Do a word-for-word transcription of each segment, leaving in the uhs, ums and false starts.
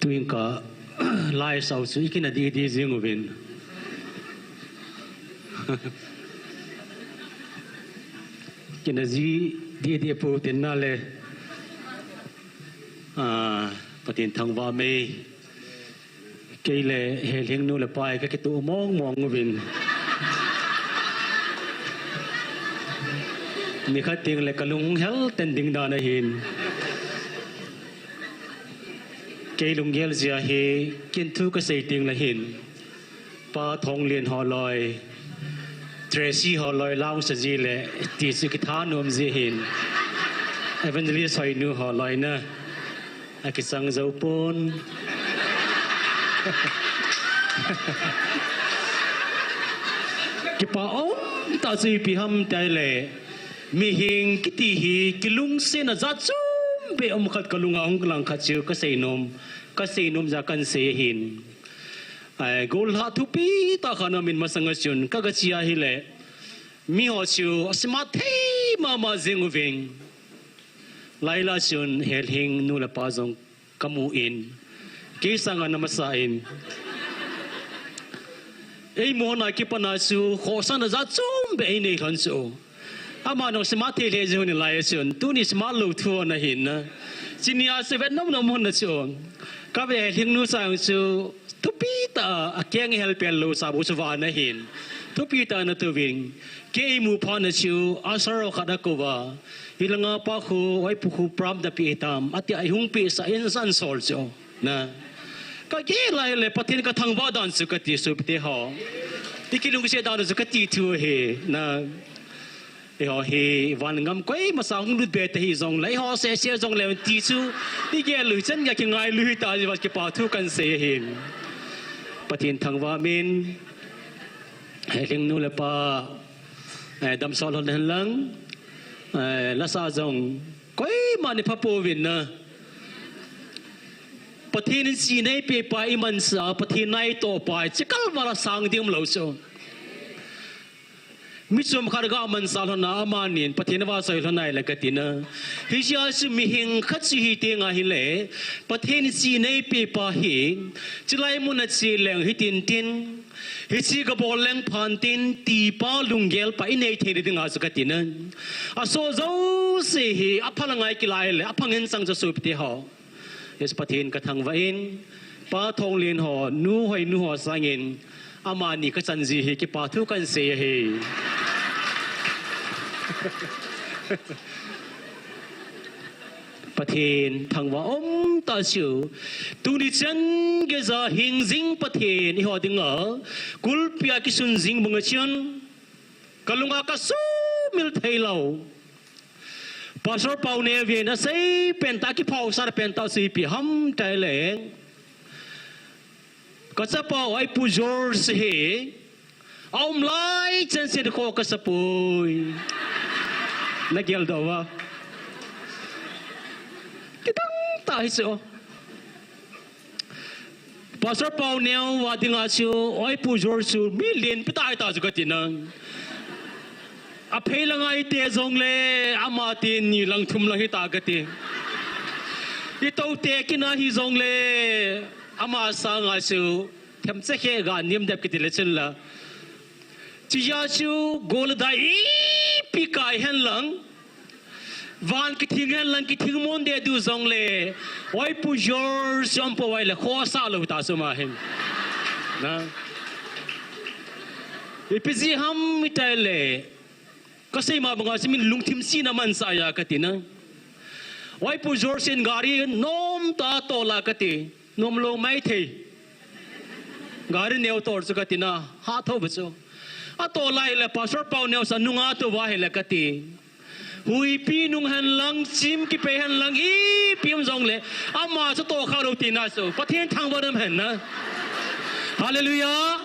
Tuin ka lai sau chu i kina di di jing uvin. Kina ji di di pu tin na le. Ah, Pathen thangvah mei. Kei le Helhing nu le pa ka kitu mong mong uvin. Nikhat ting le ka lung hel ten ding dan ahin. Kei lunggel jia hi kin thu ka sei ting le hin. Pa Thonglen ho loi, Tracy ho loi lang sa ji le, ti chu kitha nom ji hin. Evangelist hoi nu ho loi na. A kisang zo pon. Kipa um ta chu ipi ham tai le. Mihing kiti hi kilungsetna jat chom be um khat ka lunga hung lang khat chu ka sei nom, ka sei nom ja kan sei hin. Ai, gollhah thupi ta khat na min masang a chun, ka ga chia hi le. Mi ho chu, a smart thei mama jing uving. Laila chun, Helhing nu le pa jong ka mu in. Kei sanga na masa in. Ei mo na kipana chu, khosana jat chom be ei nei lhon chu. Ama nong smart thei le jing ni lai chun, tuni smart lo thu na hin na. Chinia se vet nom nom hon na chu. Ka ve Helhing nu sang chu, thupi ta a keng hel pel lo sa bu chu va na hin. Thupi ta na tu ving. Kei mu pha na chu, a sar khat a ko va. Hi langa pa khu, wai pu khu pram da pi tam. A ti a hung pi sa in san sol chu. Na. Ka ge lai le Pathen ka thangvah dan chu ka ti sopite ho. I kilungset dan chu ka ti thu hi. Na. Eiho hi van ngam koima sa hung lut be te hi jong le, eiho se se jong le ti chu, i gel lui chan ga kingai lui ta ji va kipa thu kan sei hin. Pathen thangvah min, Helhing nu le pa, eh, damsol lhon hen lang, eh, la sa jong, koima ni pha pouvin na. Pathen in chi nei pe pa i man sa, Pathen nai to pa, chi kal va la sang ding lo so. Mi chom khat ga man sa lhon na, amanin Pathen va soi lhon nai le ka ti na. Hi jia chu mihing khat chu hi te nga hi le, Pathen chi nei pe pa hi, chi lai mun a chi leng hi tin tin, hi chi ga bol leng phan tin, ti pa lunggel pa i nei thei ding a chu ka ti na. A so zo se hi, a pha la ngai ki lai le, a phang in sang cha sopite ho. Yes, Pathen ka thangvah in, Pa Thonglen ho, nu hoi nu ho sangin, amani ka chan ji hi kipa thu kan sei hi. Pathen thangvah um ta chu, tuni chan geija hing jing Pathen, eiho dinga, kulpi a kisun jing bang a chun, ka lunga ka sumil thei lo. Pastor Pauneo vin a sei pen ta, kiphau sar pen ta, sei pi ham tai le. Ka chapa u Aipu George hi, a um lai chan se kho ka sapui. Na gel do va. Kitang ta hi chu. Pastor Pauneo va dinga chu, Aipu George chu, mi lenpi ta hi ta chu ka ti na. A phei la ngai te jong le, ama ti ni lang thum lang hi ta ka ti. I to te kina hi jong le, ama sanga chu, them che khe ga nim dep ki ti le chun la. Chi jia chu, gol dai ipi kai hen lang. Van kithing hen lang kithing mon de du jong le. Aipu George chom po vai le kho sa lo ta chu ma hin. Na. Ipi ji ham mi tai le. Ka sei ma banga si min lungthim si na man sa ya ka ti na. Aipu George in gari nom ta to la ka ti. Nom lo mai thei. Gari neo tor chu ka ti na, ha tho ba chu. A to lai le Pastor Pauneo sa nunga to va hi le ka ti. Huipi nung hen lang, chim ki pe hen lang, ipi um jong le, ama chu to kha lo ti na chu. Pathen thangvah nam hen na. Hallelujah.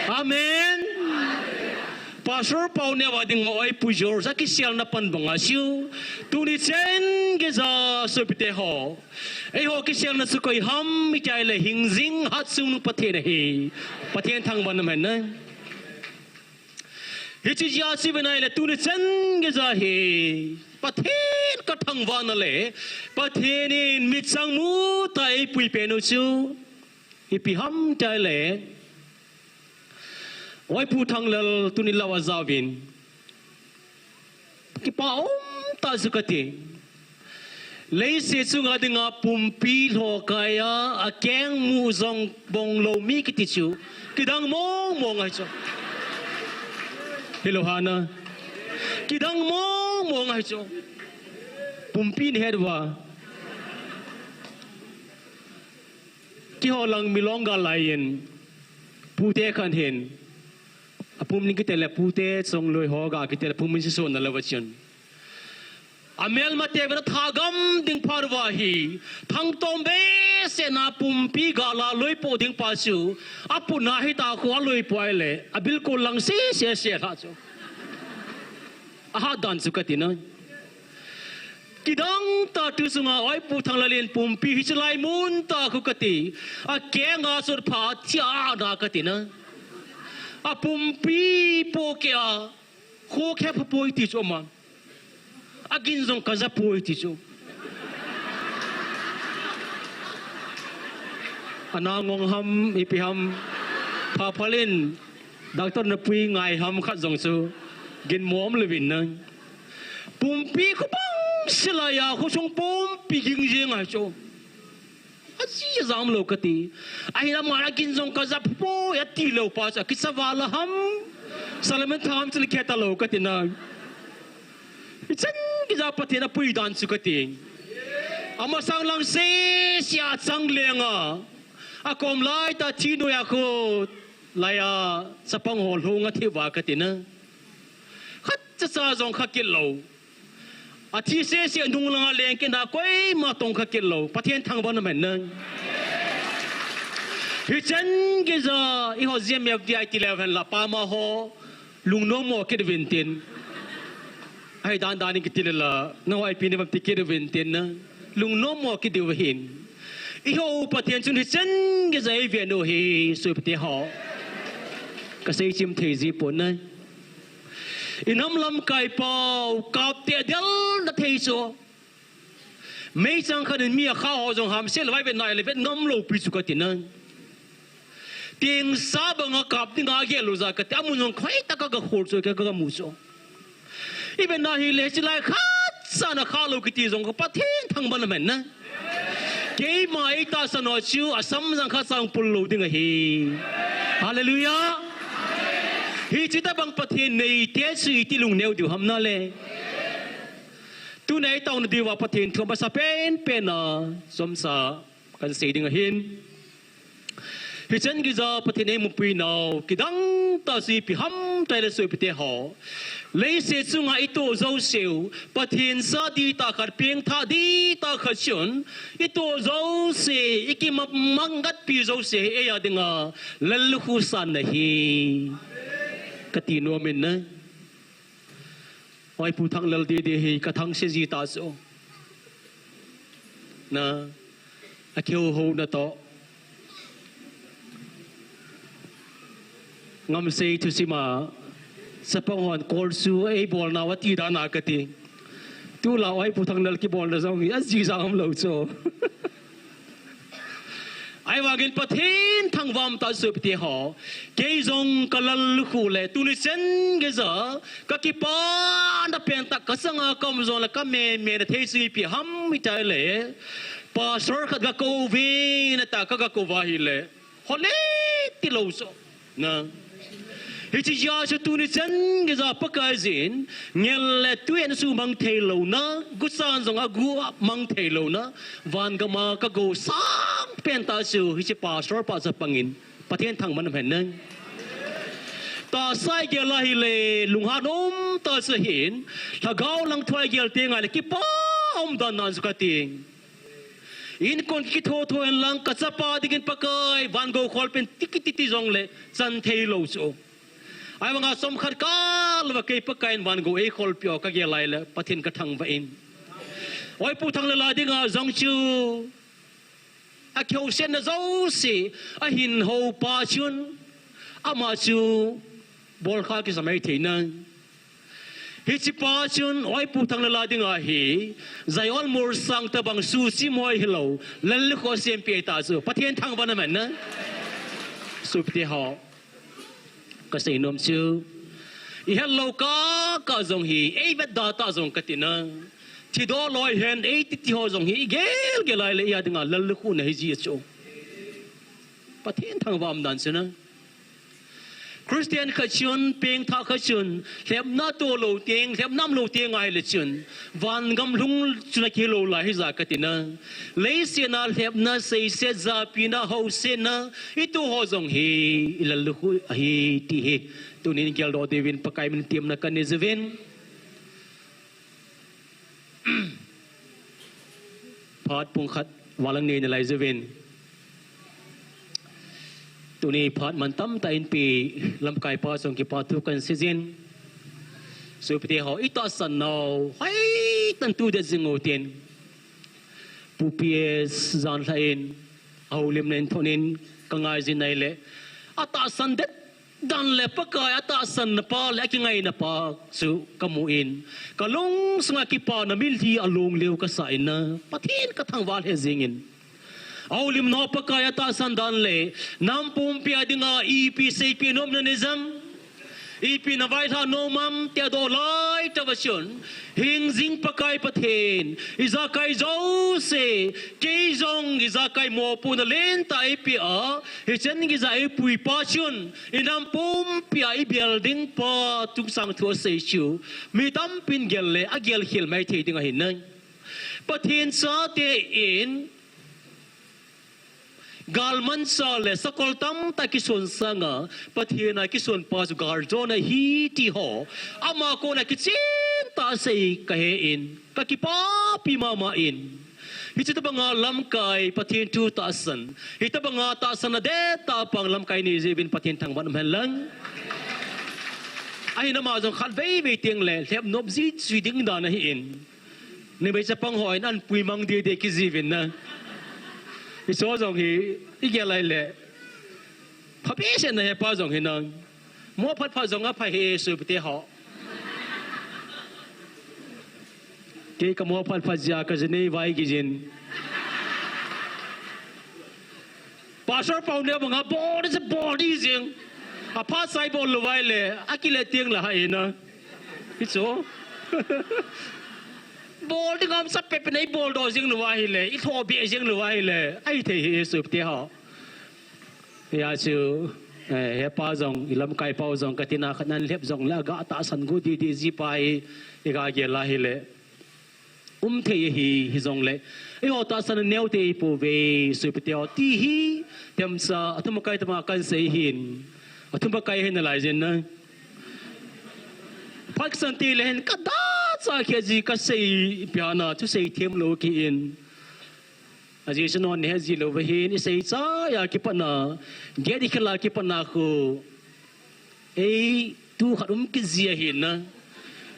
Amen. Pastor Pauneo va ding ma Aipu George a kisel na pan banga chu. Tuni chan geija sopite ho. Eiho kiselna chu koi ham mi tai le hing jing hat sung nu Pathen ahi. Pathen thangvah nam hen na. Hichi jia si ve nai le tuni chan geija hi. Pathen ka thangvahna le Pathen in mitchang mu tah a eipui pen u chu ipi ham tia ahile, Oi Pu Thanglal tuni lou a jaovin, kipa um tah chu kati. Leiset chunga dinga pumpi lhokaiya akeng mu jong bong lou mi kiti chu kidang mong mong ahi chu. Hilou ham na. Kidang mong mong ahi chu. Pumpi nahet uva. Keiho lang Milong gal lai in, pute khat hin, apum ning kiti le pute chongloi ho ga kiti le pum in sisona lou va chun, amelmate vena thagam ding phat uva hi, thangtom behseh na pumpi gal a loipoh ding pa chu, apuna hita khu aloipoh ahile, abilkol lang sese se lha chu. Ahat dan chu kati na. Kidang tah tu chunga Oi Pu Thanglal in pumpi hiche lai mun tah khu kati. Akeng a sot pha thia na kati na. Apumpi pohkeh a, kho khe pha poi ti chu ama. Agin jong kaja poi ti chu. Ana ngong ham, ipi ham. Pha phalin, doctor na pui ngai ham khat jong chu. Gin mom le vin na. Pumpi khu bang silai a, khu sung pumpi ging jing ahi chu. Aji jam lou kati. Ahin ama agin jong kaja poi ati lou pa chu, kicha vala ham. Salamen tham chu le khe ta lou kati na. Hichan geiya Pathen apui dan chu kati. Amasang lang sese a chang leng a. Akom lai tah thi noiya khu. Laiya chapang ho lhung a thi uva kati na. Khat cha cha jong kha kit lou. Athi sese nung langa leng kit na koima tong kha kit lou. Pathen thangvah na men na. Hichan geiya eiho G M F D I ti leu hen la pama ho. Lungnom mo kit uvin tin. Ahi dan dan in kiti le la, nangho ipi ni bam ti kit uvin tin na. Lungnom mo kit diu ahin. Eiho Pathen chun hichan geiya eiven u hi, sopite ho. Kasei chim thei ji pon na. Inam lamkai pau, kap te del na thei chu. Meichang khat in mi akha ho jong hamse le vai vet nai le vet ngam lou pi chu kati na. Tengsa banga kap dinga gel lou jeh a kati, amun jong khoi tah a kaga khol chu, ka, kaga mu chu. Ipi na hile, hiche lai khat cha na kha lou kiti jong ka Pathen thangvah na men na. Keima eitahsan u chu, asam jang khat cha pul lou ding ahi. Hallelujah. Hiche tobang Pathen neite chu iti lungneo diu ham na le. Tuna itaona diuva Pathen thu masa pen pen a chomcha kasei ding ahin. Hichan geiya Pathen eimupi nau, kidang tah chu ipi ham tia ahile sopite ho. Leiset chunga itoh jouseu, Pathen cha dihtah khat, pengthah dihtah khat chun, itoh jouse, ikimap mangatpi jouse hi eia dinga lallukhuh sanna ahi. Kati nom in na. Oi Pu Thanglal didi hi kathangse ji tah chu. Na, akihou hou na toh. Ngamsei thusim a, chapang hon kol chu eibolnau ati dan a kati. Tulai Oi Pu Thanglal kibolna jong hi aji jang um lou chu. Ahivangin Pathen thangvah tah sopite ho. Kei jong kalallukhuh le tuni chan geiya kakipana pen tah kasanga kaum jongle kameme na thei chu ipi ham tia ahile. Pastor khat gakou vin ata kaga kou va ahile. Hole ti lou chu. Na. Hiche jeh a chu tuni chan geiya Pakai jin, ngel le tui in sumang thei louna, guchan jong agu mang thei louna, van gam a kagou sang pen tah chu, hiche pastor pa chapang in, Pathen thangvah na men na. Tahsa igel ahile, lunghan um tah chu ahin, lhagao lang thu igel teng ahile, kipa umdan nan chu kati. Inko'n kithotho hen lang, kachapa dingin Pakai, van gou khol pen tiki titi jongle, chan thei lou chu. Ahivanga chomkhat kah louva kei Pakai in van gou eikhol peh u kagel ahile, Pathen kathangvah in. Oi Pu Thanglal a dinga jong chu, akihousetna jouse, ahin hou pa chun, ama chu, bolkha kisa mai thei na. Hiche pa chun, oi Pu Thanglal a dinga hi, Zion Mol sang tabang susim hoi hilou, lallukhuh asempeh ta chu, Pathen thangvah in amen na. Sopite ho, kasei nom chu, ihet lou kah kah jong hi, eivetda tah jong kati na. Thidoh loi hen, eiti ti ho jong hi, igel gel lai le, iya dinga lallukhuh na hiji chu. Pathen thangvah umdan chu na. Christian khat chun, pengthah khat chun, lhepna toh lou teng, lhepna umlou teng ahile chun, van gamlhung chun akilou lai hija kati na. Leiset a lhepna, seiset, japina, haosetna, itoh ho jong hi, ilallukhuh ahi ti hi. Tunin geldoh diuvin Pakai min temna kanei jiuvin. Phat pung khat val anei nalai jiuvin. Tuni phat mantam tah in pi lamkai pa chunga kipa thu kahin seijin. Sopite ho, itahsan nau, hoitah in tu det jing utin. Pu P S Janlhah in, ahoulimna in thon in, kangai jin ahile. Atahsan det dan le Pakai atahsan na pa le akingaina pa chu kamu in, kalung sunga kipana mitlhi along leu kasah in na, Pathen kathangvah lheh jingin. Ahoulimna Pakai atahsan dan le, nam pumpi a dinga ipi seipeh nom nanei jem, ipi navailhah nom am ti adoh lai tah uva chun, hingjing Pakai Pathen, ijakai jouse, kei jong ijakai mopohna lentah eipeh a, hichan geiya eipui pa chun, inam pumpi a ibel ding pa chungchang thu asei chu, mi tampin gel le, agel khel mai thei ding ahi nai. Pathen chate in, galmanchah le sakol tamtah kison sanga, Pathen a kison pa chu galjona ahi ti ho, ama kona kichen tah a sei kahe in, kakipapi mama in. Hiche tobanga lamkai Pathen thu tahsan, hitobanga tahsan adettah a pang lamkai nei jiuvin Pathen thangvah in um hen lang. Ahin ama jong khatvei vei teng le lhep nop ji ji ding dan ahin. Numei chapang hon ahin pui mang dede kiji uvin na. Hiche jong hi igel lai le. Phabep sena hepa jong hi nang. Mo phat phat jong apha hi sopite ho. Kei kamo phat phat jeh a kaji nei vai kijin. Pastor pau ne banga bol di bol di jing. Aphat sai bol lou vai le, akile tieng la hai na. Hichu. Bol di ngam sa pepe nei bol doh jing lou vai le, itho be jing lou vai le. Ahi thei hi sopite ho. Hia chu, eh, hepa jong, ilamkai pau jong, katina khat nan lhep jong le, aga tahsan gu didi ji pa hi, iga gel a hile. Um thei ahi, hijong le. Eiho tahsan aneo thei pouve, sopite ho ti hi, themcha, athum akai tama kahin sei hin. Athum akai hin nalai jin na. Phat kasan ti le hin, kada cha khia ji kasei, piana, thusei them lou ki in. Ajeh chu non ni he ji lou va hin, isei chai a kipatna, get ikhel a kipatna khu. Ei, tu khat um kit ji ahin na.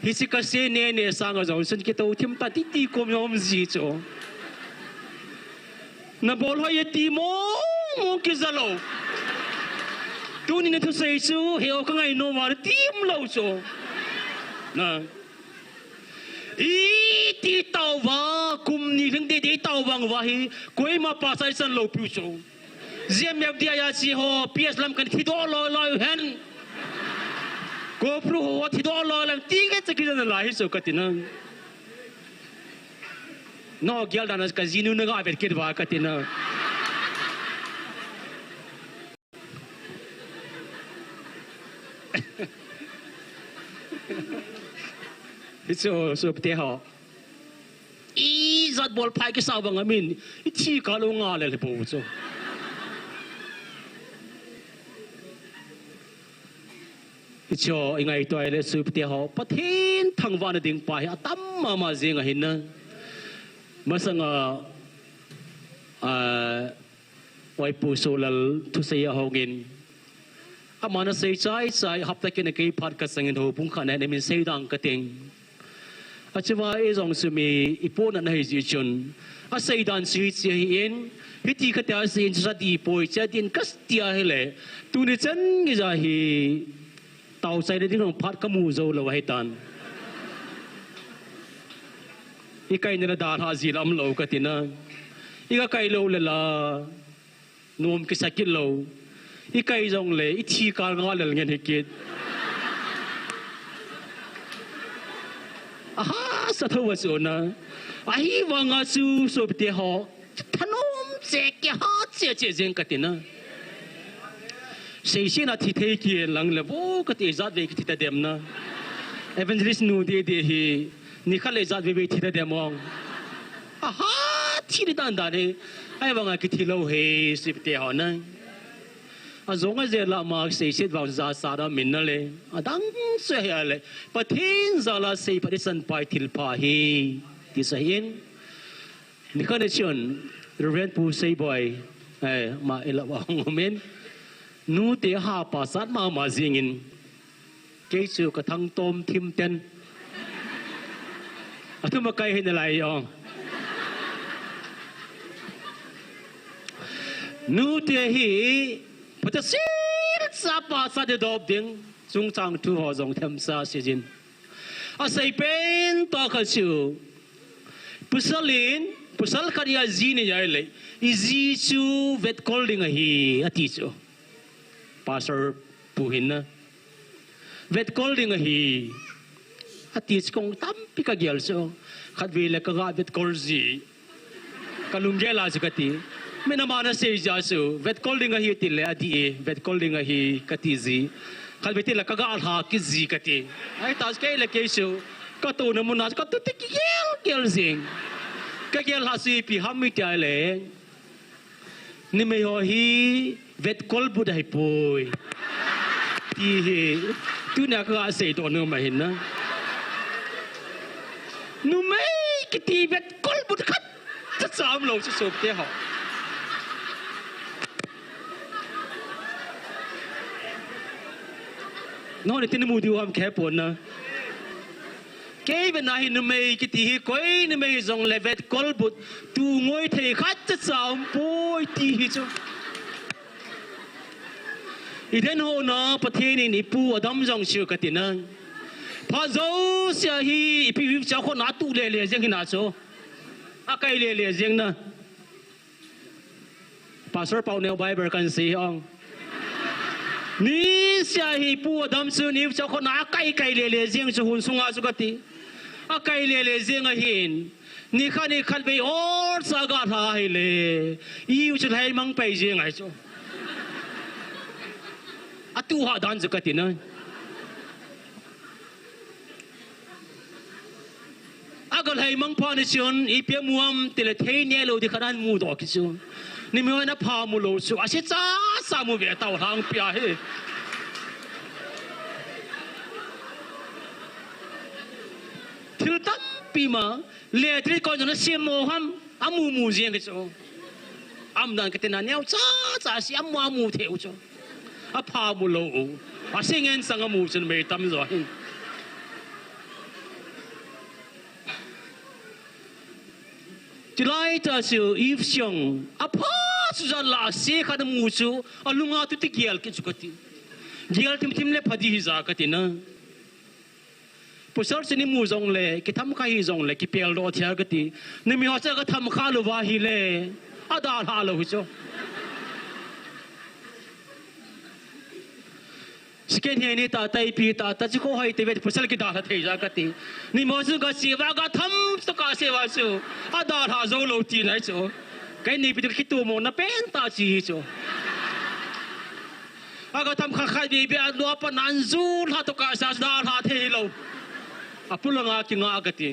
Hiche kasei ne ne sanga jong, sun kitou thim ta titi kom jong um ji chu. Nabol hoi e ti mong mong kija lou. Tuni nathusei chu, he o kangai nom a ti um lou chu. Na. Iti tauva, kum ni lhing dede tauva uva hi, koima pasal san lou piu chu. G M F D I a chi ho, P S lam kan thidoh loi loi hen. Kopru ho thidoh loi loi, ti ke chaki na lai hi chu katina. No, gel dan ka jinu na ga vet kit uva katina. Hichu, sopite ho. Ijat bol phai kisa bang amin, ithi kah lou nga le le bou chu. Hichu, ingaito le sopite ho, Pathen thangvahna ding pa hi atam mama jing ahin na. Masanga, ah, Oi Pu Solal thusei a hongin. Aman asei chai chai hapta kit a kei phat kasangin houbung khat na min sei dang kating. Achuva eijong chu mi ipohna ahi jeh chun. Asei dan chu hiche ahin, hiti kati asei in chu sa di poi, cha din kati ahile. Tuni chan geija hi tao chai le ding phat kamu jou lou ahitan. I kai nala dalha ji lam lou kati na. I ka kai lou le la. Nom kisa kit lou. I kai jong le, i thi kal nga lel ngen hi kit. Aha, sa tho wa su na. Ahi vanga su, sopite ho. Thanom che ke ha che che jeng kati na. Seisena thi thei kilang le vo kati, ijat vei kithi ta dem na. Evangelist nu didi hi, nikhat le ijat vei vei thi ta dem ong. Aha, thi di dan dan hi. Ahi vanga kithi lou hi, sopite ho na. Ajong ajeh la ma seiset vang ja sa da min na le. Adang se hi a le. Pathen jal a seiphat i sanpai thilpha hi. Ti sa hin. Nikhat ni chun, Reverend Pu Seiboi, eh, ma i la wa hung min. Nute ha pa sat mama jingin. Kei chu ka thang tom thim ten. Athum a kai hi nalai ong. Nute hi, pata sil sa pa sa de dop ding. Chungchang thu ho jong themsa sijin. Asei pen tah khat chu. Pasal in, pasal khat a ji nei a le. I ji chu vetkol ding ahi, ati chu. Pastor pu hin na. Vetkol ding ahi. Ati chu kong tampi ka gel chu. Khat vei le ka ga vetkol ji. Ka lunggel a chu kati. Min ama na sei ja chu, vetkol ding ahi ti le adi e, vetkol ding ahi kati ji. Khat vei ti le ka ga lha kit ji kati. Ahi ta kei le kei chu, ka to na mun a ka to ti kigel gel jing. Ka gel lha chu ipi ham i ti a le. Numei ho hi vetkol but ahi poi. Ti hi, tunia ka ga sei to nu ma hin na. Numei kiti vetkol but khat. Cha cha um lou chu sopite ho. Nangho ni tin mu diu ham khe pon na. Kei ve na hi numei kiti hi koi numei jong le vetkol but tu ngoi thei khat cha cha um poi ti hi chu. I den ho na Pathen in i pu Adam jong chu kati na. Pha jo sia hi ipi wi cha kho na tu le le jeng hi na chu. A kai le le jeng na. Pastor Pauneo Bible kan sei ong. Ni sia hi pu Adam chu ni cha kho na kai kai le le jeng chu hun sunga chu kati. A kai le le jeng ahin. Ni khat ni khat vei or sa ga lha hi le. I u chu lhai mang pai jeng ai chu. A tu ha dan chu kati na. A ga lhai mang pha ni chun, ipi a mu am ti le thei ne lou di khat an mu doh kit chu. Ni mi hoi na pha mu lou chu, a se cha cha mu ve tau hlang pia hi. Thil tampi ma, le thil ko na se mo ham, a mu mu jeng kit chu. Am dan kati na neo cha cha si am mu a mu thei u chu. A pha mu lou u. A se ngen sang a mu chun mei tam jo hin. Tilai ta chu Eve siang a pha chu ja la se khat a mu chu a lunga tu ti gel kit chu kati. Gel thim thim le pha di hi ja kati na. Pasal chu ni mu jong le, ki tham kha hi jong le, ki pel do thia kati. Ni mi ho cha ka tham kha lou va hi le. A da lha lou hi chu. Second hand ni ta, tai pi ta, ta chu ko hai te ve, pasal ki da lha thei ja kati. Ni mo chu ka si va ka tham to ka se va chu. A da lha jo lou ti nai chu. Kai ni pi tu ki tu mo na pen ta chi hi chu. A ka tham kha khai bi bi a lua pa nan ju lha to ka sa da lha thei lou. A pulanga ki nga kati.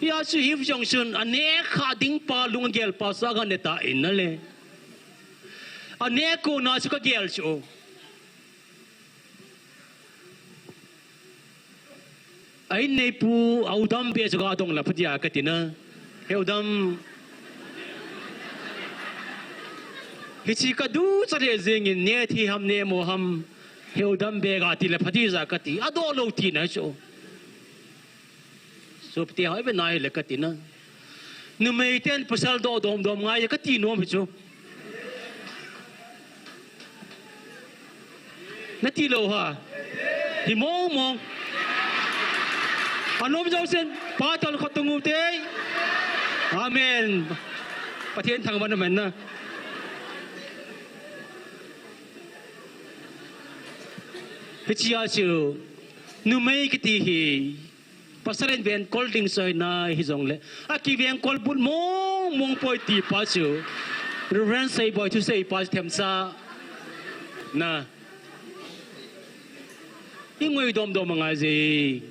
Hia chu Eve jong chun, a ne kha ding pa lung gel pa sa ga ne ta in na le. A ne ko na chu ka gel chu. A in nei pu, a u dam be chu ga dong la pha dia kati na. He u dam. Hichi ka du cha le jing in ne thi ham ne mo ham. He u dam be ga ti le pha di ja kati. A do lou ti na chu. Sopite ho ve nai le kati na. Numei ten pasal do dom dom ngai kati nom hi chu. Na ti lou ha. Hi mo mo. A nom jo sen. Pa tol khut tung u te. Amen. Pathen thangvah in um hen na. Hichea chu numei kiti hi pasal in vengkol ding chu ahi nai hijongle, akivengkol but mong mong poi ti pa chu Reverend Seiboi thusei pa chu themcha na. I ngoi dom dom angai je.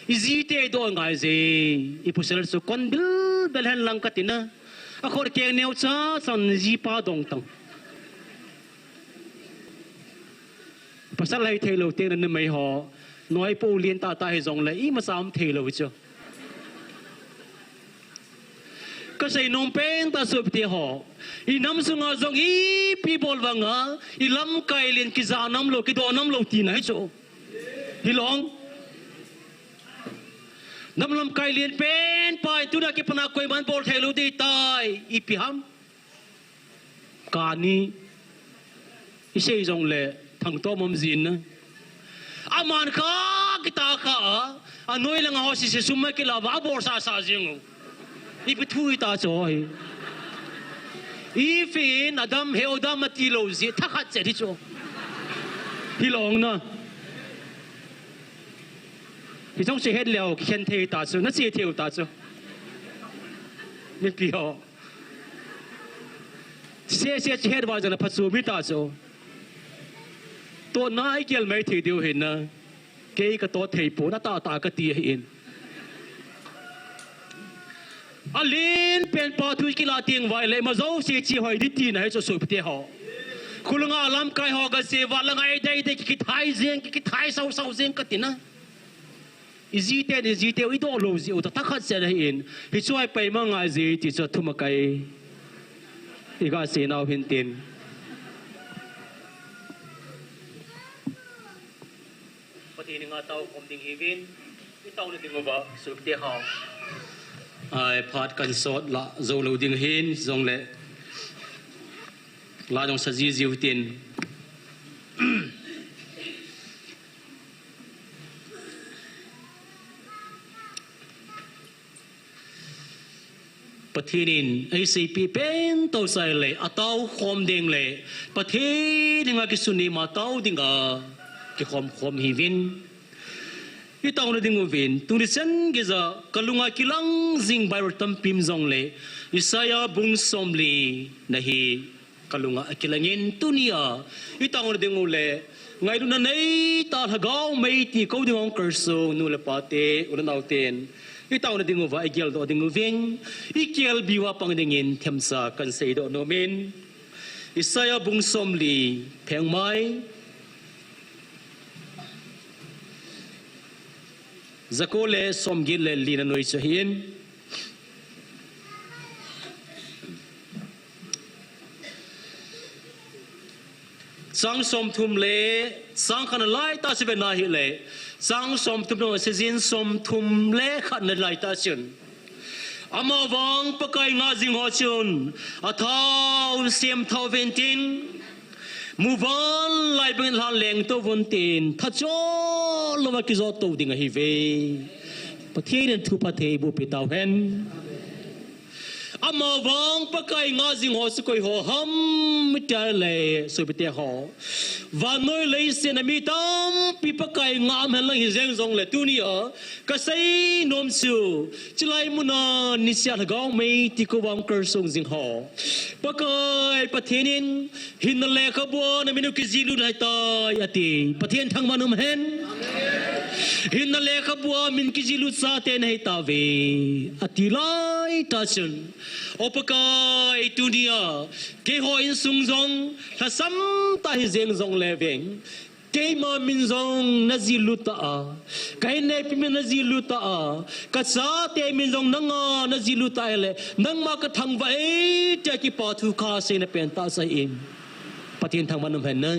I jite i doh angai je. I pasal chu kon bil bil hen lang kati na. A khut keng neo cha chan ji pa dong tang. Pasal hei thei lou teng na numei ho. Noi po lien tah tah hijongle, ima sam thei lou chu. Ka sei nom pen tah chu pi te ho. I nam sunga jong ipi bol vanga, i lamkai lien kija nam lou, kidoh nam lou tina hi chu. Hilou. Nam lamkai lien pen pa, tuna kipat a koiman bol thei lou ding tai, ipi ham. Kani. I sei jongle, thangtom um jin na. Aman kha, kita kha, a, anoi langa ho sese sum ma kila va, abol sasa jing u. Ipi thu hita chu hi. Eve in Adam, he Adam ati lou ji, thakhat che di chu. Hilou na. Hichong che het leu, kikhen thei ta chu, na che thei u ta chu. Mipi ho. Sese che het va jana phachu mi ta chu. Tona i kial mai thei diu hin na. Kei ka to thei pon, atah tah kati ahin. Alen pen pa thu kila teng vai le, ima jouse che hoi di tina hi chu sopite ho. Khulanga lamkai ho ga se va langa i dei dei kithai jeng, kithai sau sau jeng kati na. I jite, i jite, i doh lou ji u ta, thakhat se ahin. Hichu a pai ma ngai ji ti chu thum a kai. I ga sei nau hin tin. Pathen henga tao khom ding hiuvin, i taona ding uva, sopite ho. Ai, phat kan sot la, jou lou ding hin, jongle. La jong sa ji ji u tin. Pathen in eiseipi pen tao sai le, atao khom ding le, Pathen henga kisun ni ma tao dinga, kikhom khom hiuvin. I taona ding uvin, tuni chan geija, ka lunga kilang jing Bible tampi um jongle, Isaiah bung somli na hi, ka lunga akilang in tunia, i taona ding u le, ngailutna nei tah lhagao mei ti kou ding ong kar sung, nu le pa te, u le nao ten. I taona ding uva, i geldoh ding uvin, i kelbi uva pang dingin, themcha kan seidoh nom in. Isaiah bung somli, pheng mai. Jako le somget le li na noi chu ahin. Chang somthum le, chang khat na lai tah chu ve na hile, chang somthum na sijin somthum le khat na lai tah chun. Amavang Pakai ngah jing ho chun, athao sem thao uvin tin, muvanlai bangin lhan lengto uvin tin, thacho louva kijotto ding ahiuve. Pathen in thupha thei eiboh peh tauhen. Amavang Pakai ngah jing ho chu koi ho ham tia le sopite ho. Vannoi leiset a mi tampi Pakai ngah um hen lang hijeng jongle tunia, ka sei nom chu, chulai muna nisea lhagao mei ti kou vang kar sung jing ho. Pakai Pathen in, hinna lekhabua na min u kijihlut ahitai ati. Pathen thangvah in um hen. Hinna lekhabua min kijihlut chate na hitauve. Ati lai tah chun. O Pakai tunia, keiho insung jong, lhasam tah hijeng jongle veng. Keima min jong na jihlut ta a, ka inneipi min na jihlut ta a, ka chate min jong nanga na jihlut ta a le, nangma ka thangvah e, tia kipa thu ka seina pen tah chu ahin. Pathen thangvah in um hen na.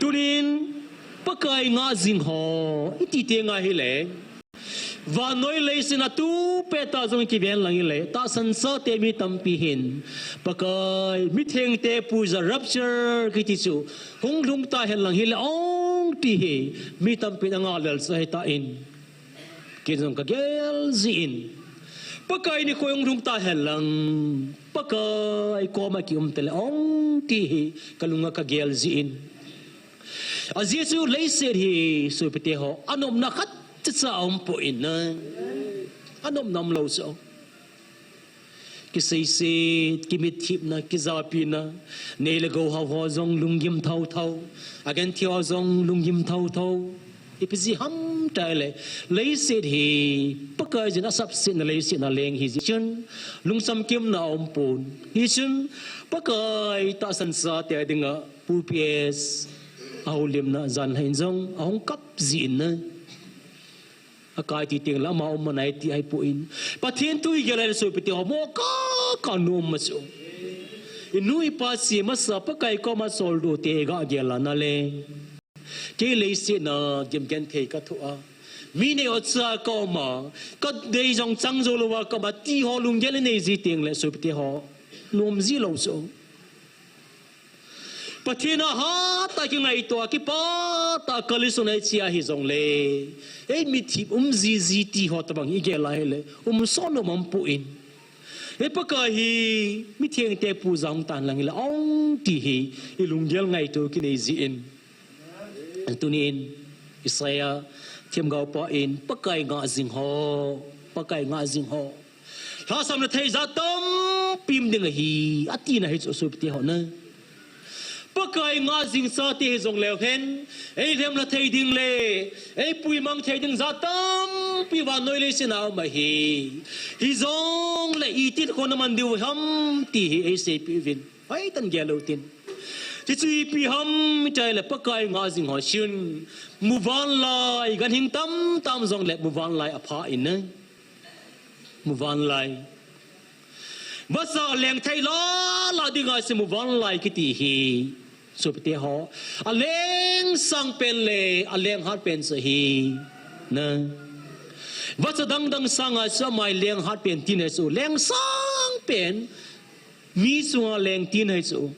Tunin, Pakai ngah jing ho, i ti teng ahile. Vannoi leiset a tu pet a jong kiven lang hile, tahsan chate mi tampi hin, Pakai, mithengte puija rapture kiti chu, hung lhung ta hen lang hile, o, ti hi mi tampin angah lel sa ahitan, kei jong kagel jin, Pakai nikho hung lhung tahen lang, Pakai koma kium tale ong ti hi kalunga kagel jin. Ajeh chu leiset hi sopite ho, anopna khatcha aumpoi na. Anopna umlou chu. Kiseiset, kimithipna, kijapina, nei le gou hao ho jong lunggim thouthou, agenthei ho jong lunggim thouthou. Ipi jeh ham tile, leiset hi Pakaiyin asapsetna leiset a leng hijeh chun, lungcham kimna aumpon. Hichun, Pakai tahsan chate dinga Pu P S a houlimna jan hin jong ahung kap jin na. Akai ti tengle ama um anai ti ahipon, Pathen thu igel le sopite ho, mo kaka nom ma chu. Inu ipa chemasa Pakai koma soldoh te ga gel a nale, kei leiset a gimgenthei kathoh a, mi nei ocha kaum a, kadei jong chang jou louva kaum a ti ho lunggel inei ji tengle sopite ho, nom jilou chu. Pathen a hatah a kingaito a, kipah tah a kalson a iche a hijongle, ei mithip um jiji ti ho tobang igel a hile, umsot nom aumpon. Ei Pakai hi mithengte puja hung tan lang hile ong ti hi ilunggel ngaito kinei jin. Tunin Isaiah themgaopa in, Pakai ngah jing ho, Pakai ngah jing ho, lhasam le thei jat tampi um ding ahi, atina hi chu sopite ho na. Pakai ngah jing chate hijongleu hen, eilhem le thei ding le eipuimang thei ding jat tampi vannoi leiset a um ahi. Hijongle itin khoh naman diu ham ti hi eiseipeh uvin. Hoitah in gel lou tin. Hichu ipi ham tile Pakai ngah jing ho chun, muvanlai, ganhing tamtah um jongle muvanlai apha in na. Muvanlai. Vacha leng thei lala dinga chu muvanlai kiti hi, sopite ho, aleng sangpen le aleng hatpen chu ahi na. Vacha dangdang sanga chu ama hi leng hatpen tina chu, leng sangpen, mi chunga leng tina hi chu.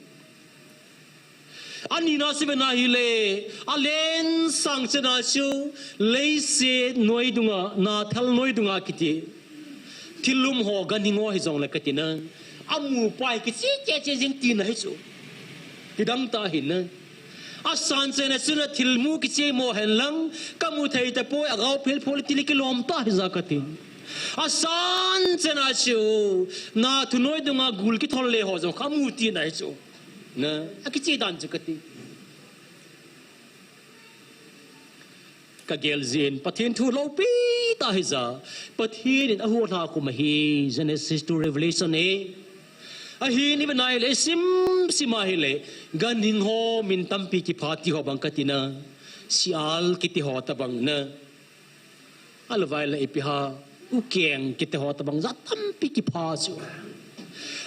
Anina chu vena hile, alen sang chana chu, leiset noi dunga, nathal noi dunga kiti, thil um ho, ganhing ho hijongle katina, amupa hi kiche cheh cheh jing tina hi chu. Kidang tah ahi na. Asan chana chun athilmu kiche mo hen lang, kamu thei tapoi, agao phel phol tile kilom tah hija katin. Asan chana chu, nathu noi dunga gul kithol le ho jong kamu tina hi chu. Na, akiche dan chu kati. Kagel jin, Pathen thu loupi tah hija, Pathen in ahuhlha khum ahi, Genesis to Revelation hi. Ahin ivet a hile, isim sim a hile, ganhing ho min tampi kipha ti ho bang katina, Sheol kiti ho tobang na. Ahilouleh ipi ham, ukeng kiti ho tobang jat tampi kipha chu.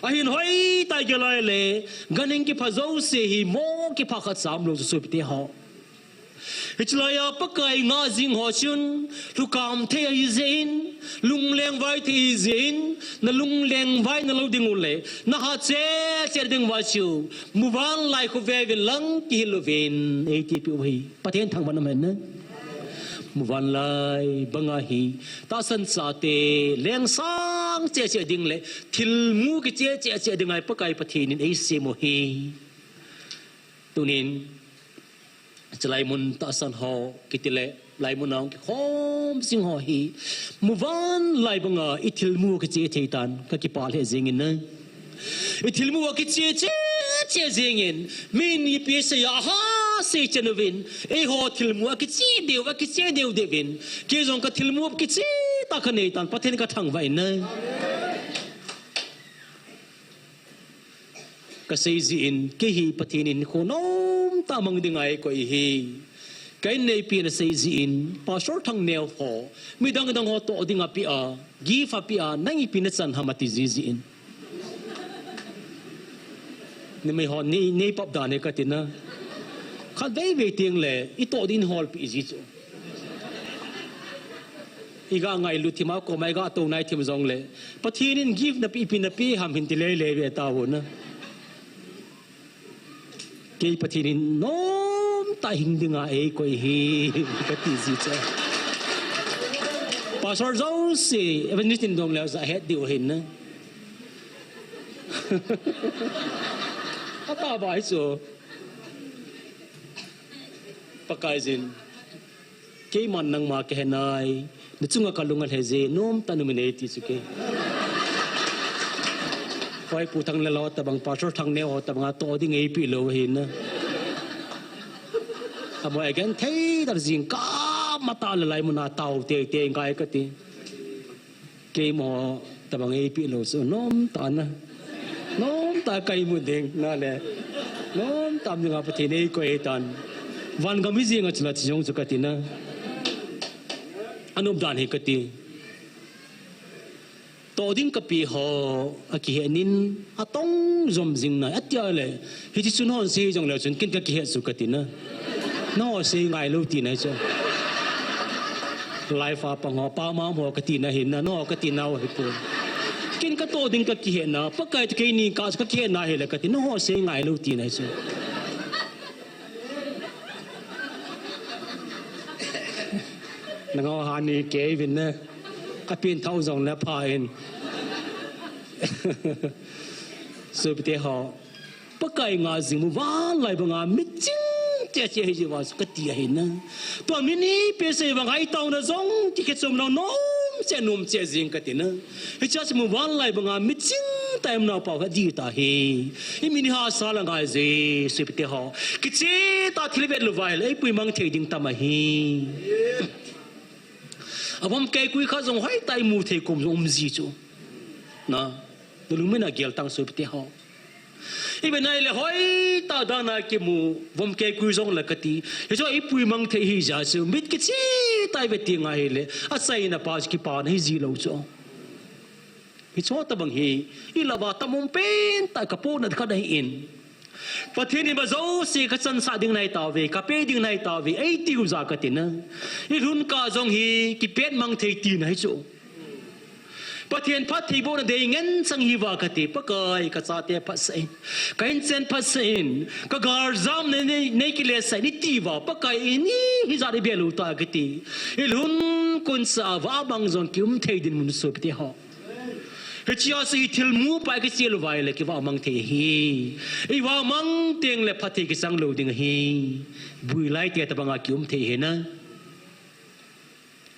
Ahin hoitah a igel a hile, ganhing kipha jouse hi mo kipha khatcha umlou chu sopite ho. Hichelai a Pakai ngah jing ho chun, lhukam thei ahi jeh in, lunglengvai thei ahi jeh in, nalunglengvai nalou ding ule, nahat cheh cheh ding uva chu, muvanlai khu ve uvin lang kihil uvin, eiti peh u ahi. Pathen thangvah in um hen. Muvanlai banga hi, tahsan chate, leng sang cheh cheh ding le, thilmu kiche cheh cheh ding a hi Pakai Pathen in eisem u ahi. Tunin, hichelai mun tahsan ho, kiti le, laimun a hung kikhom jing ho hi, muvanlai banga ithilmu kiche thei tan, kakipah lheh jingin na. Ithilmu akiche cheh cheh jingin, min ipi asei a, aha sei chen uvin, eiho thilmu akiche deu, akiche deu deu vin, kei jong kathilmu kiche tah kanei tan, Pathen kathangvah in na. Kasei jin, kei hi Pathen in nikho nomtah mang dinga eikoi ahi. Ka inneipi in asei jin, Pastor Thangneo ho, midang dang ho toh dinga apeh a, gift apeh a, nang ipi nachan ham ati jijin. Numei ho, nei, nei pap dan e katina. Khatvei vei teng le, itoh din holpeh ji chu. Iga ngailut thim a, koma iga tou nai thim jongle, Pathen in gift napeh, ipi napeh ham hin ti lele ve tauvin na. Kei Pathen in nom tah hing dinga eikoi hi, kati ji chu. Pastor jouse, evangelist in dong leu ja het diu hin na. Atah bai chu. Pakaiyin. Keiman nangma kahe nai, nachunga kalung alhei je, nomtah in um in eiti chu kei. Hoi Pu Thanglal ho tabang, Pastor Thangneo ho tabang, atoh ding eipeh lou ahi na. Amaho agenthei tah jingkah matah le laimun a tao teitei ngai kati. Keima tabang eipeh lou chu nomtah na. Nomtah a ka imu ding na le. Nomtah a um dinga Pathen in eikoi ahitan. Van gam hi jeng a chu la chi jong chu kati na. Anop dan hi kati. Toh ding kapeh ho akihen in atong jom jing nai. Atia le. Hiche chu nahon sei jong leu chun ken kakihet chu kati na. Naho sei ngai lou tina chu. Live a pang ho, pamam ho kati na hin na, naho kati nau ahi poi. Ken katoh ding kakihet na, Pakai toh keini kah chu kakihet na hile kati, naho sei ngai lou tina chu. Nangho hani kei vin na. Kapen thau jong le pha in. Sopite ho. Pakai ngah jing muvanlai banga miching cheh cheh ahi jeh uva chu kati ahi na. Tua mi ni pe sei vang a i taona jong kikhe chom nau nom cheh nom cheh jing kati na. Hichea chu muvanlai banga miching tah a um nau pau hi adih tah ahi. I mi ni hahsa la ngai je, sopite ho. Kicheh tah thil vet lou uva hile, eipui mang thei ding tam ahi. Avom keikui khat jong hoitah a imu thei kom jong um ji chu. Na, nalungmon a gel tang sopite ho. Ibe nai le hoitah dan a kimu, vom keikui jong le kati. Hichu eipui mang thei ahi jeh chu, mit kicheh tah a ive teng ahile, achaina pa chu kipana ahi ji lou chu. Hichu tabang hi, i lou va tamum pen tah a kapohnat khat ahi in. Pathen in imajouse kachansah ding nahi tauve, kapeh ding nahi tauve, eitiu jeh a kati na. I lhun kah jong hi, kipet mang thei tina ahi chu. Pathen phattheibohna dei ngen chang ahi uva kati, Pakai kachate phatsah in, ka inchen phatsah in, ka galjam nei, nei, nei kiletsah in iti uva, Pakai in hijat a ibe lou ta kati. I lhun kun sa a vah bang jong kium thei dinmun sopite ho. Hichea chu i thil mu pa i kicheh lou uva hile kivah mang thei ahi. I vah mang teng le phatthei kichang lou ding ahi. Builai te tabang a kium thei ahi na.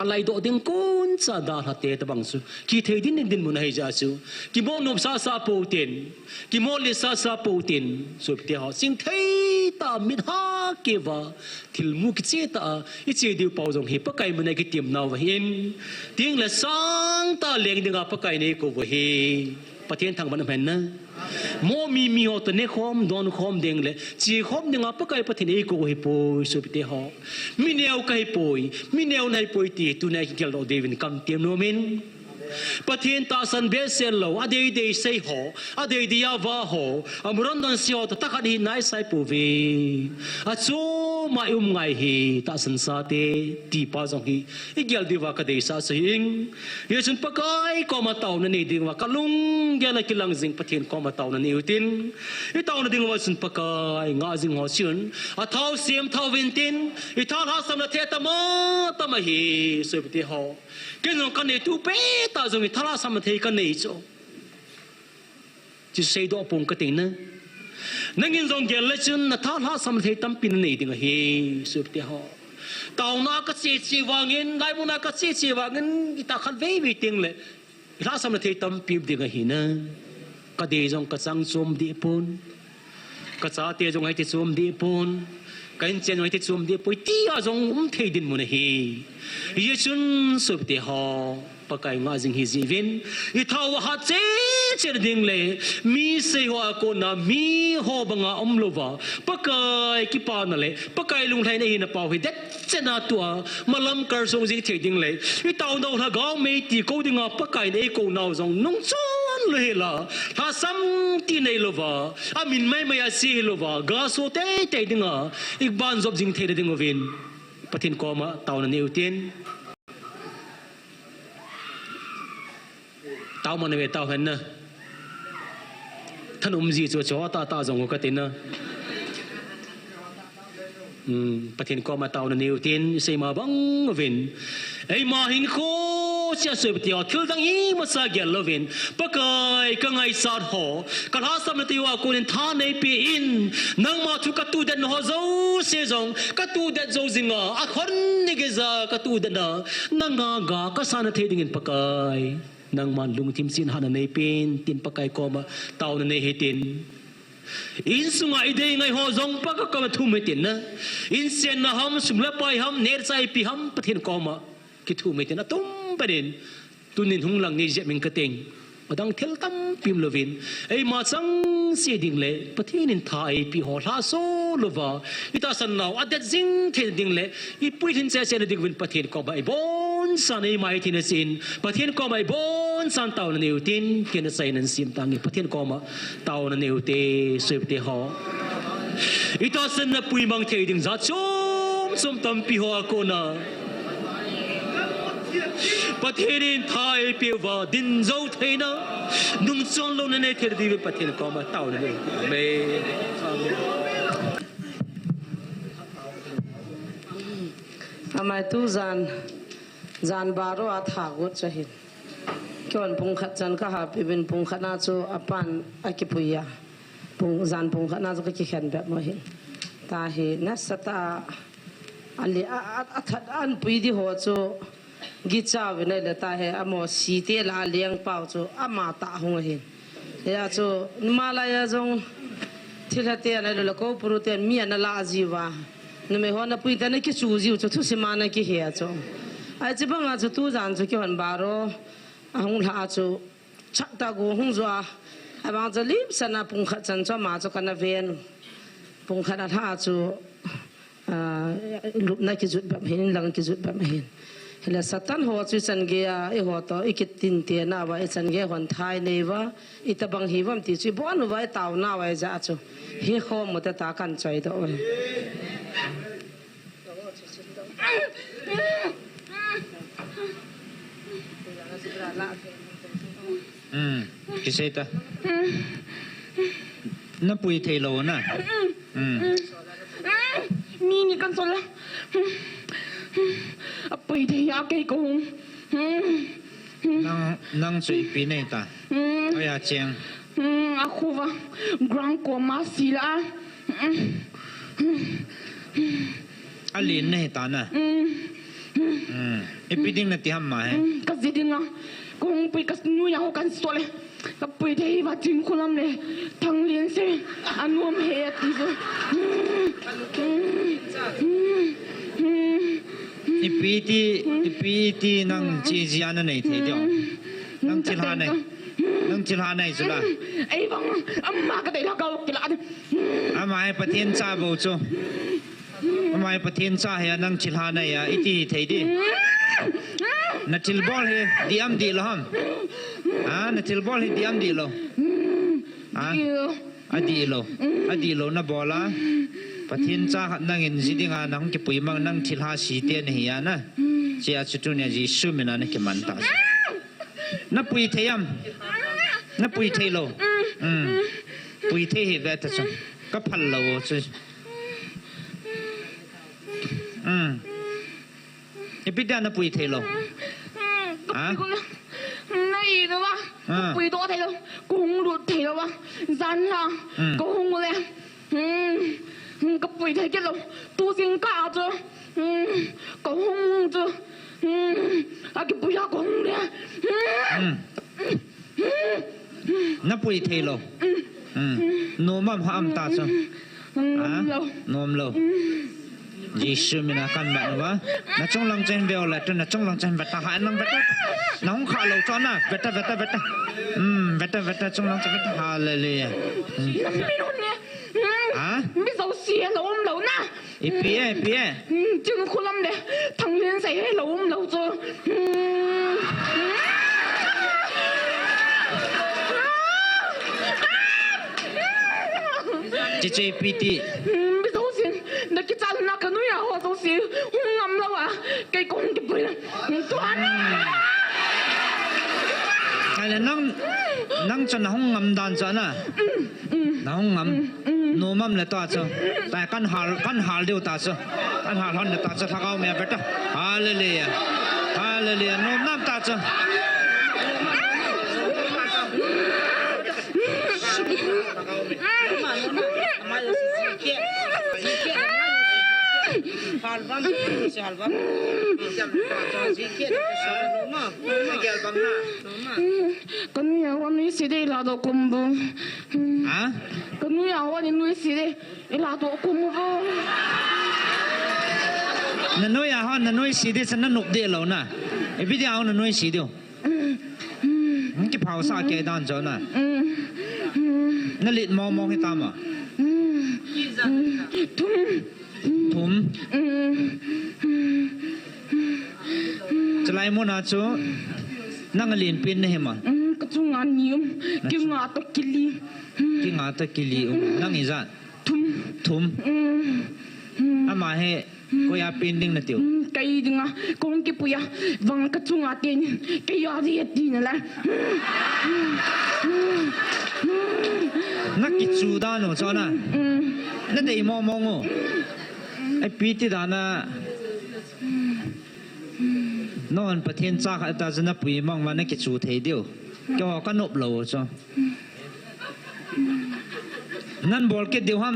Alaidoh ding kon cha dalha te tabang chu. Kithei din din dinmun ahi jeh chu. Kimo nom sasa pou tin. Kimo le sasa pou tin. Sopite ho. Sing thei tah a mit ha kei uva. Thil mu kicheh tah a, i che diu pau jong hi Pakai min a i kitim nau ahin. Ting le sang tah a leng dinga Pakai in eikou u ahi. Pathen thangvah in um hen na. Mo mi mi ho toh ne khom, don khom ding le, che khom dinga Pakai Pathen in eikou u ahi poi, sopite ho. Mi neo kahi poi, mi neo nahi poi ti, tuna i kigel doh diu vin kam tem nom in. Pathen tahsan behseh lou, adei dei sei ho, adei dei a vah ho, amuron don sei ho toh tah khat hi nai sai pouve. Achom a i um ngai hi, tahsan sa te, ti pa jong hi, i gel diu va ka deisah chu ahi. Hijeh chun Pakai koma taona nei diu va, ka lunggel a kilang jing Pathen koma taona nei u tin. I taona diu va chun Pakai ngah jing ho chun, athau sem thau vin tin, i thalhahsamna thei tama tama hi, sopite ho. Ken jong ka nei tu pet a jong hi thalhahsamna thei ka nei chu. Chu seidoh pong kati na. Nangin jong gel le chun na thalhahsamna thei tampi na nei ding ahi, sopite ho. Taona ka che che vangin, laimun a ka che che vangin, i tah khat vei vei teng le. I lhahsamna thei tampi ding ahi na. Ka dei jong ka chang chom deh pon. Ka chate jong hiti chom deh pon. Ka inchen jong hiti chom deh poi. Tia jong um thei dinmun ahi. Hijeh chun sopite ho. Pakai ngah jing hiji uvin. I thau a hat cheh cheh ding le. Mi sei ho a kona mi ho banga um lou va. Pakai kipana le. Pakai lunglhaina hina pau hi det cheh a tua, malam kal sung jing thei ding le, i taona u lhagao mei ti kou dinga Pakai in eikou nau jong nung chon lou hela, lhasam ti nei lou va, amin mai mai a si hi lou va, ga so tei tei dinga, i ban jop jing thei le ding uvin, Pathen koma taona nei u tin. Tao man ve tao hen na. Thanum ji chu cho ta ta jong ka tin na. Hmm, Pathen koma taona nei utin, isei ma bang uvin. Eima hinkho chia soi pati ho, thil dang imasa gel louvin. Pakai ka ngaichat ho, ka lhasam na teu a konin tha neipe in, nangma thu ka tudet na ho jouse jong, ka tudet jou jinga, akhon ni geija ka tudet na, nanga ga ka sana thei dingin Pakai. Nangman lungthim sin hana neipen, tin Pakai koma taona nei hitin. Insunga idei ngai ho jong Pakai koma thum hitin na. Insen na ham, sum le pai ham, neh le chah ipi ham, Pathen koma kithum hitin. Atum penin, tunin hung lang nei jep ing kating. Adang thil tampi um louvin. Eima chang se ding le, Pathen in tha eipe ho lhaso louva. Itahsan nau, adet jing thei ding le, ipuilhin cheh cheh na ding uvin Pathen koma ibonsan eima ithina sin. Pathen koma ibonsan taona nei utin, kena sai nan sim tange. Pathen koma taona nei ute, soi pati ho. Itahsan na puimang thei ding jat chom chom tampi ho a kona. Pathen in tha eipeuva, din jou theina, nungchon louna nei thei diuvin Pathen koma taona nei. Amen. Amen. Amai tu jan, jan baro a tha got chu ahin. Keihon pung khat chan ka hapi uvin pung khat na chu apan akipui a. Pung, jan pung khat na chu ka kikhen bep mo hin. Tahi, nasatah a, ali, a, a, athat an pui di ho chu, gicha uvin ahile tahi, amo site la a lengpau chu, ama tah hung ahin. Hia chu, numa laiya jong, thilha te ana lula ko puru te mi ana la jiuva. Numei ho na pui ta na kichu jiu chu, thusim a na kihe a chu. Ahi chu banga chu tujan chu keihon baro, ahung lha a chu, Chak ta gu hung jo a. Abang chu lim sana pung khat chan chu ama chu kana ven. Pung khat a lha chu, ah, lupna kijut bep hin, lang kijut bep hin. Hile Satan ho chu ichan gei a, eiho to, ikitin te na va, ichan gei hon thai nei va, itobang hi vam ti chu, ibon uva, itao na va, ija chu. Hi khom mu ta ta kan choi to. Hmm, kisei ta. Na pui thei lou na. Hmm. Ni ni kan sol la. Apui thei a kei ko. Nang, nang chu ipi nei ta. Aya cheng. Akhuva. Ground ko ma sila. Alen na hita na. Ipi ding nati ham ma he. Ka ji ding a. Kong pui ka nu ya ho kan so le. Ka pui thei va chin khulam le. Thang lien se. Anuam he ti so. Ipi ti, ipi ti nang chi ji ana nei thei ding. Nang thilha nei. Nang thilha nei sula. Ei vang, ama ka dei la ka kila. Ama hi Pathen cha bou chu. Ama hi Pathen cha hi a nang thilha nei a, iti thei di. Na thilbol hi di am di lo ham. Ha, na thilbol hi di am di lo. Ha? Adih lo. Adih lo na bol a. Pathen cha khat nangin ji ding a nang kipui mang nang thilha site na hi a na. Chia chu tunia Jesu min a na kiman ta. Na pui thei am? Na pui thei lo. Pui thei hi ve ta chu. Ka phal lo chu. Ipi dia na pui thei lo. Ha? Na i lo va. Pui to thei lo. Ko hung lut thei lo va. Jan la. Ko hung le. Hmm, hmm, ka pui thei kit lo. Tu jingkah chu. Hmm, ka hung chu. Hmm, akipui a ka hung le. Hmm. Na pui thei lo. Hmm. Nom am ha am ta chu. Ha? Nom lo. Jesu min a kan mat uva. Na chunglang chen veu le tu na chunglang chen veta ha nang veta. Na hung kha lo chu na veta veta veta. Hmm, veta veta chunglang chen veta. Hallelujah. Hmm. Lampi nun ne. Hmm. Ha? Mi jouse a lo um lo na. Ipi e, ipi e. Hmm, chin khulam le. Thang lien sei he lo um lo chu. Hmm. Chiche ipi ti. Hmm, mi jouse. Na kichalna ka nu ya ho jouse. Hung ngam lo a. Kei kong kipui. Hmm, tuan. Kala nang, nang chu na hung ngam dan chu na. Hmm, hmm. Na hung ngam. Hmm, hmm. No Nom le ta chu. Ta kan hal, kan hal diu ta chu. Kan hal hon le ta chu, Lhagao mi a beta. Hallelujah. Hallelujah. Nom nam ta chu. Kanu ya wani sidi la do kumbu. Ha? Kanu ya wani nui sidi. Ila to kum vo. Na noi a hon, na noi si de, sa na nop de lo na. E video na noi si de. Ki phau sa ke dan jo na. Na lit mo mo hi ta ma. Thum. Thum. Chalai mo na chu. Nang lin pin na hi ma. Ka chu nga ni um. Ki nga to kili. Ki nga to kili um. Nang ija. Thum. Thum. Ama hi koi a pin ding na tiu. Kei dinga kong kipui a vang ka chunga tin kei a di ti na la. Na kichu da no chona. Na dei mo mo ngo. Ai pi ti da na. Non Pathen cha kha ta chu na pui mang ma na kichu thei diu. Kei ho ka nop lo cho. Nan bol kit diu ham?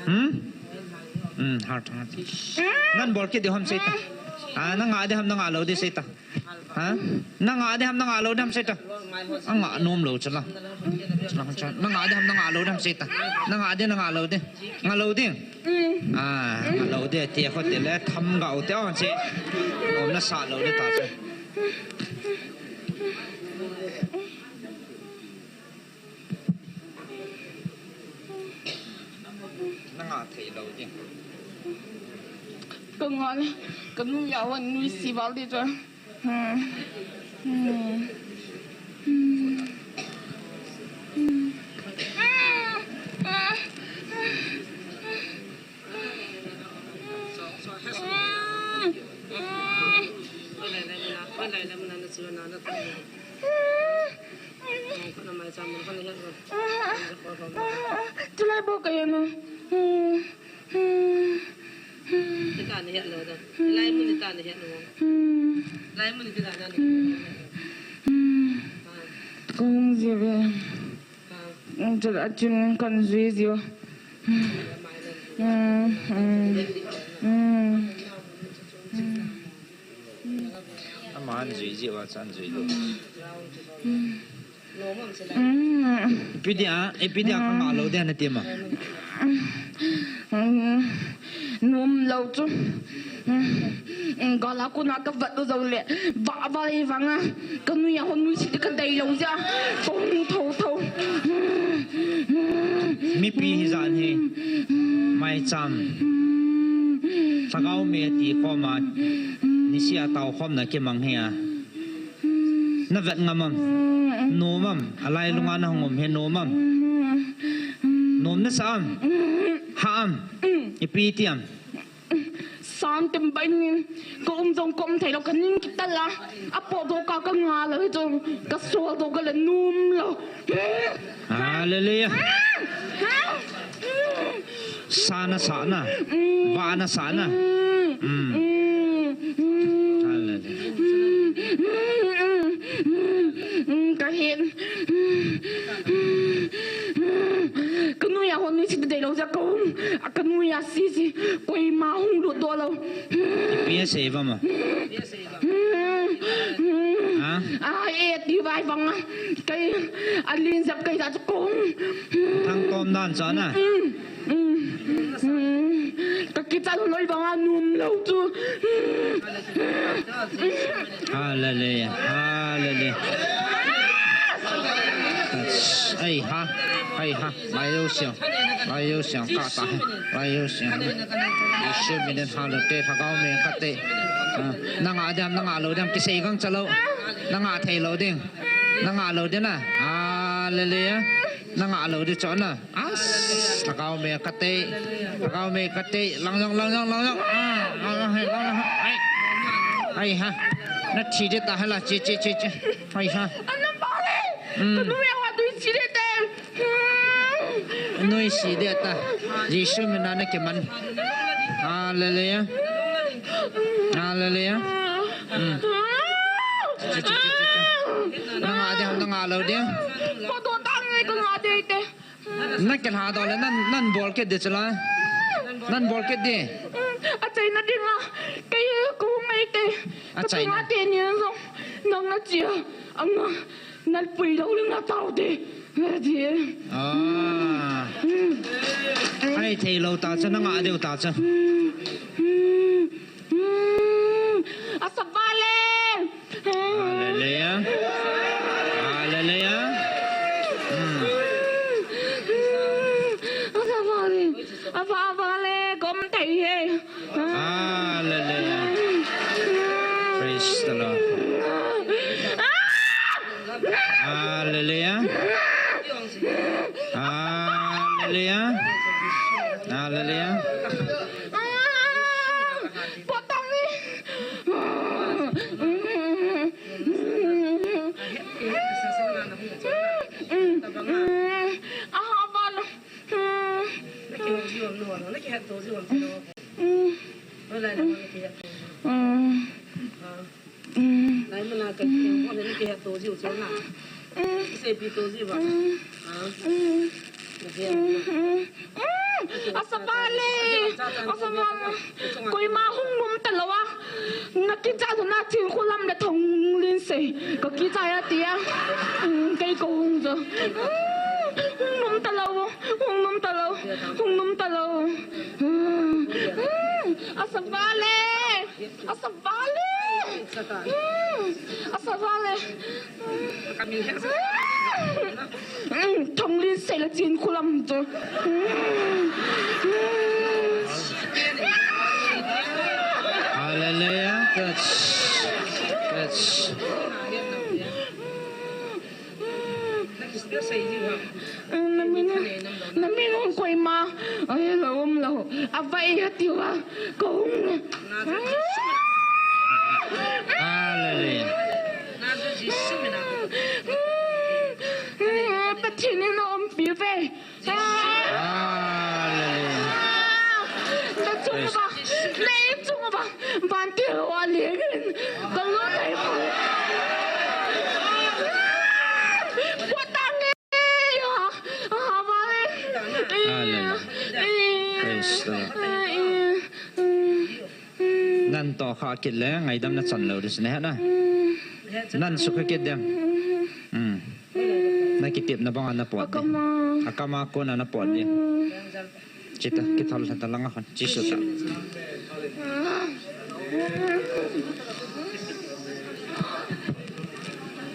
Hmm? Hmm, heart, heart. Nan bol kit diu ham sei ta. Ah, na nga de ham, na nga lo de sei ta. Ha? Na nga de ham, na nga lo de ham sei ta. A nga nom lo chala. Chala, chala. Na nga de ham, na nga lo de ham sei ta. Na nga de, na nga lo de. Nga lo de. Ah, nga lo de ti a khote le tham ga u te on sei. Om na sa lo de ta sei. Na nga thei lo ding. Ka nga le, ka nu ya wan nui si val di cho. Hmm. Hmm. Hmm. Hmm. Chulai bo ka yanu. Ita ni het lo da. Lai mun ita ni het lo. Lai mun ita ni het lo. Kong jive. Chul a chun kan jui jiu. Ama an jui jiu a chan jui lo. Ipi dia, ipi dia ka nga lo dia na tima. Nom lo chu. Gala kuna ka vat lo zo le. Va va le vanga. Ka nui a hon nui si ka dei lo ja. Tong tho tho. Mipi hi jan hi. Mai cham. Lhagao mi ti khom a. Nisi a tao khom na kimang hi a. Na vet ngam am? Nom am? A lai lunga na hung um hi nom am? Nom na sa am? Ha am? Ipi ti am? San tem bai nin ka um jong ka um thei lo ka ning ki ta la. A po do ka ka nga lo hi jong ka sol do ka le nom lo. Hallelujah. Sa na sa na. Va na sa na. Hallelujah. Ka hin. Ka nui a hon nui si dei lo ja ka um. Ka nui a si si. Koima hung lut do lo. Ipi a sei va ma. Ha? A e ti vai vang a. Kai a lin jap kai ja chu kong. Thang tom dan cha na. Ka kichal loi vang a num lo chu. Hallelujah. Hallelujah. Ai ha. Ai ha. Vai lo siang. Vai lo siang ka ta. Vai lo siang. Jesu min in hallelujah. Lhagao mi ka te. Na nga diam, na nga lo diam, kisei vang cha lo. Na nga thei lo ding. Na nga lo ding na. Hallelujah. Na nga lo ding cho na. As, Lhagao mi ka te. Lhagao mi ka te. Lang jong, lang jong, lang jong. Ah, lang jong, lang jong. Ai. Ai ha. Na thi ding ta ha la, chi, chi, chi, chi. Ai ha. Ana pare. Ka nu ya wa tu chi ding te. Noise ding ta. Jesu mina nakiman. Hallelujah. Hallelujah. Hmm. Chu, chu, chu, chu, chu. Nanga ding, nanga lou ding. Photo tang ngai ka nga ding te. Nakilha doh le, nan, nan bol kit ding chula. Nan bol kit ding. Achaina dinga. Kei ko ngai te. Achaina. Ka te ni jong. Nang na chia. Anga. Nalpui lou le natao te. Nati. Ah. Ai thei lou ta cha, nanga ding ta cha. Asa vale. Hallelujah. Hallelujah. Hmm. Asa vale. Ava vale. Kom thei he. Hallelujah. Praise the Lord. Hallelujah. Hallelujah. Hallelujah. Asa vale. Asa vale. Koima hung nom talou a. Nakicha na Chinkholam le Thonglinsei. Ka kicha ya tia. Kei ko hung jo. Hung nom talou. Hung nom talou. Hung nom talou. Asa vale. Asa vale. Asa vale. Thongli se la Chinkholam to. Hallelujah. Touch. Touch. Namin, namin hung koima. Ai, lo, um, lo. Avai, hati wa. Ko hung. Hallelujah. Pathen in na umpi ve. Hallelujah. Na chung ba, na chung ba. Ban ti wa le. Ka lo tai. Patang. Hallelujah. Praise the Lord. Nan to kha kit le, ngaidam na chan lou ding si ne na. Nan sukha kit ding. Hmm. Na kitepna banga na pot ding. Akama. Akama kona na pot ding. Chita, kithal lhata langa khon. Jesu ta.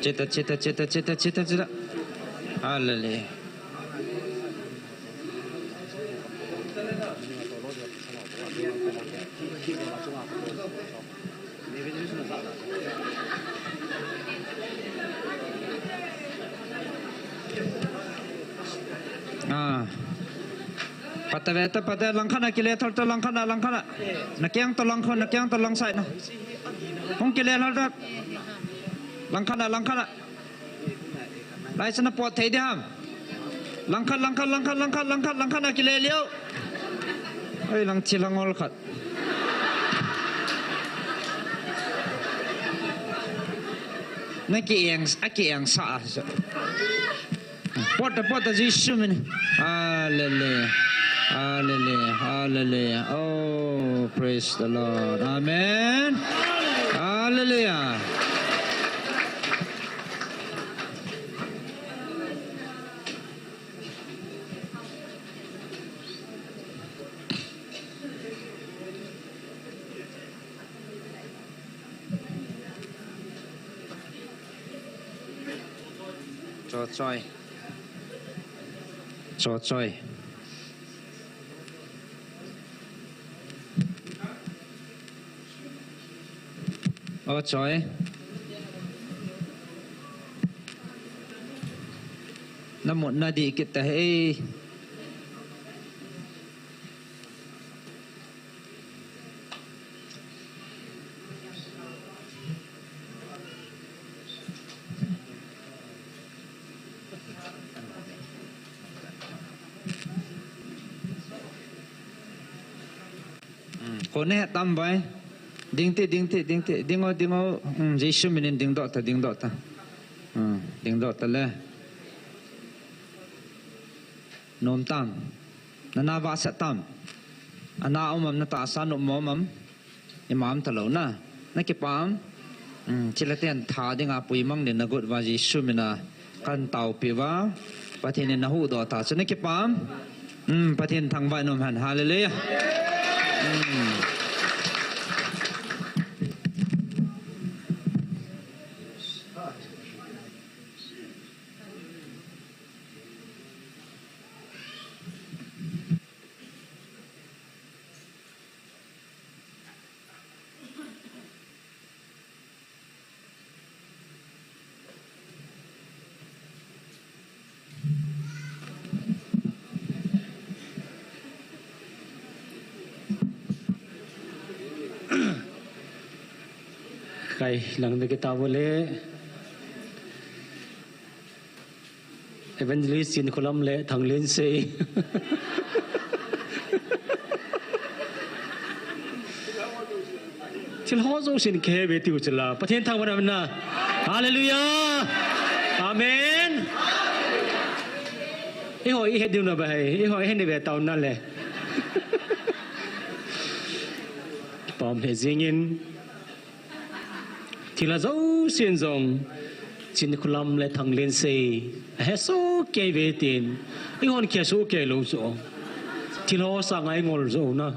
Chita, chita, chita, chita, chita, chita. Hallelujah. Ah. Pata ve ta, pata, langkhat na kile thal ta, langkhat na, langkhat na. Na kiang to langkhat, na kiang to langsai na. Hung kile thal ta. Langkhat na, langkhat na. Lai sana pot thei ding ham. Langkhat, langkhat, langkhat, langkhat, langkhat, langkhat na kile leo. Oi, lang chi lang ol khat. Na ki eng, a ki eng sa. Pot ta, pot ta, Jesu min. Hallelujah. Hallelujah. Hallelujah. Oh, praise the Lord. Amen. Hallelujah. Cho choi. Cho choi. O choi. Na mut na di kit ta he. Kho nahe tam bai. Ding te, ding te, ding te, ding o, ding o. Hmm, Jesu minin ding doh ta, ding doh ta. Hmm, ding doh ta le. Nom tam. Nana vahsah tam. Ana um am, na tahsa nom mo am. Ima um talou na. Na kipah am. Hmm, chule ten tha dinga puimang din na got uva Jesu mina kan taopi uva. Pathen in na huhdoh ta chu na kipah am. Hmm, Pathen thangvah in um hen. Hallelujah. Hmm. Kai lang de kita bole. Evangelist Chinkholam le Thanglinsei. Thil ho jousen kihei ve tiu chula. Pathen thangvah in um hen na. Hallelujah. Amen. Eiho ihe diu na ba hai. Eiho ihe ni ve tao na le. Pom he jingin. Thil a jousen jong, Chinkholam le Thanglinsei, ahe soh kei ve tin, eihon kihe soh kei lou chu. Thil ho sanga ingol jou na.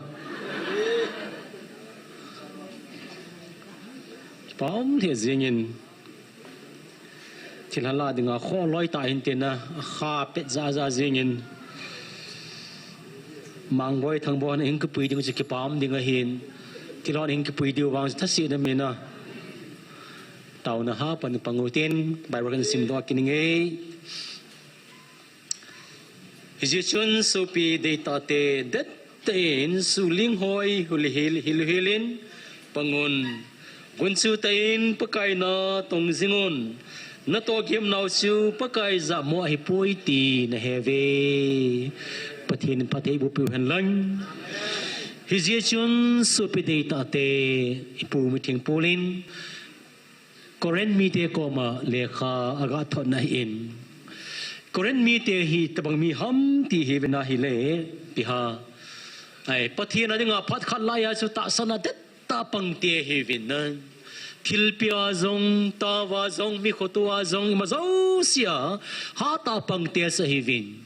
Pom the jingin, thil hala dinga kholoi ta hin tin a, akha pet jaja jingin. Mangboi Thangboi hon ahin kipui ding chu kipah um ding ahin. Thil hon ahin kipui diu vang chu thase na mina. Taona ha pan pang u tin, Bible kan simdoh kit inge. Hijeh chun sopi deitah te, dettah in suhling hoi, hul hil, hil hil in, pang un. Gunchu tah in Pakai natong jing un. Natoh gimnau chu Pakai jahmo ahipoi ti nahe uve. Pathen in phatthei boh peh u hen lang. Hijeh chun sopi deitah te, ipu Mitheng Paul in Corinth mite koma lekha aga thotna ahin. Corinth mite hi tobang mi ham ti hi vena hile, ipi ham. Ai, Pathen a dinga phat khat laiya chu tahsan a dettah pang te hi uvin na. Thilpeh a jong, taova jong, mi khoto a jong, ima jousea, hatah pang te sa hi uvin.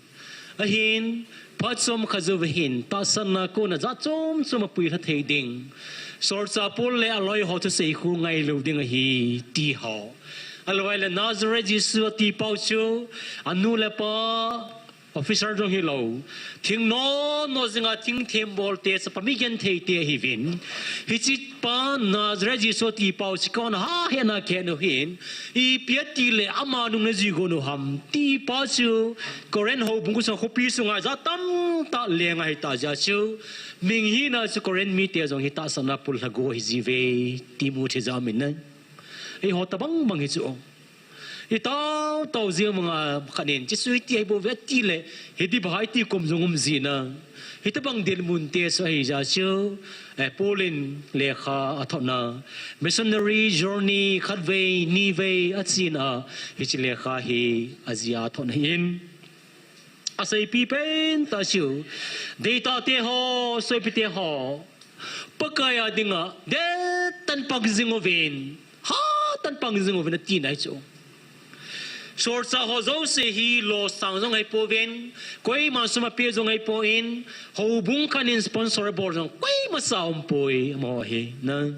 Ahin, phat chomkhat jouva hin, tahsan a kona jat chom chom apuilut thei ding. Solchah Paul le aloi ho thusei khu ngailou ding ahi, ti ho. Ahilouleh Nazareth Jesu atipau chu, anu le apa, officer jong hilou. Thing nono jinga thingthem bol te, chapa mi genthei te hi uvin. Hiche pa Nazareth Jesu atipau chu kona ha hena khen u hin. Ipi ati le ama nung najui gon u ham. Tipa chu Corinth houbung sunga khopi sunga jat tamtah leng ahi ta jeh chu. Ming hina chu Corinth mite jong hi tahsan a pullha go ahi jiuve. Ti mu thei jeh a um in na. Eiho tobang bang hi chu. Itao tao jing manga khat in, Jesu iti ahi bouve ati le, hiti bang iti kom jong um jin na. Hitobang dinmun te chu ahi jeh chu, eh, Paul in lekha athotna. Missionary journey khatvei, nivei, achen a, hiche lekha hi ajia athotna ahin. Aseipi pen tah chu, deitah te ho, sopi te ho. Pakai a dinga, dettah in pang jing uvin, hatah in pang jing uvin atina ahi chu. Solchah ho jouse hi losang jong ahipouvin, koiman sum ape jong ahipon, houbung khat in sponsor abol jong koima sa umpoi, amaho hi, na.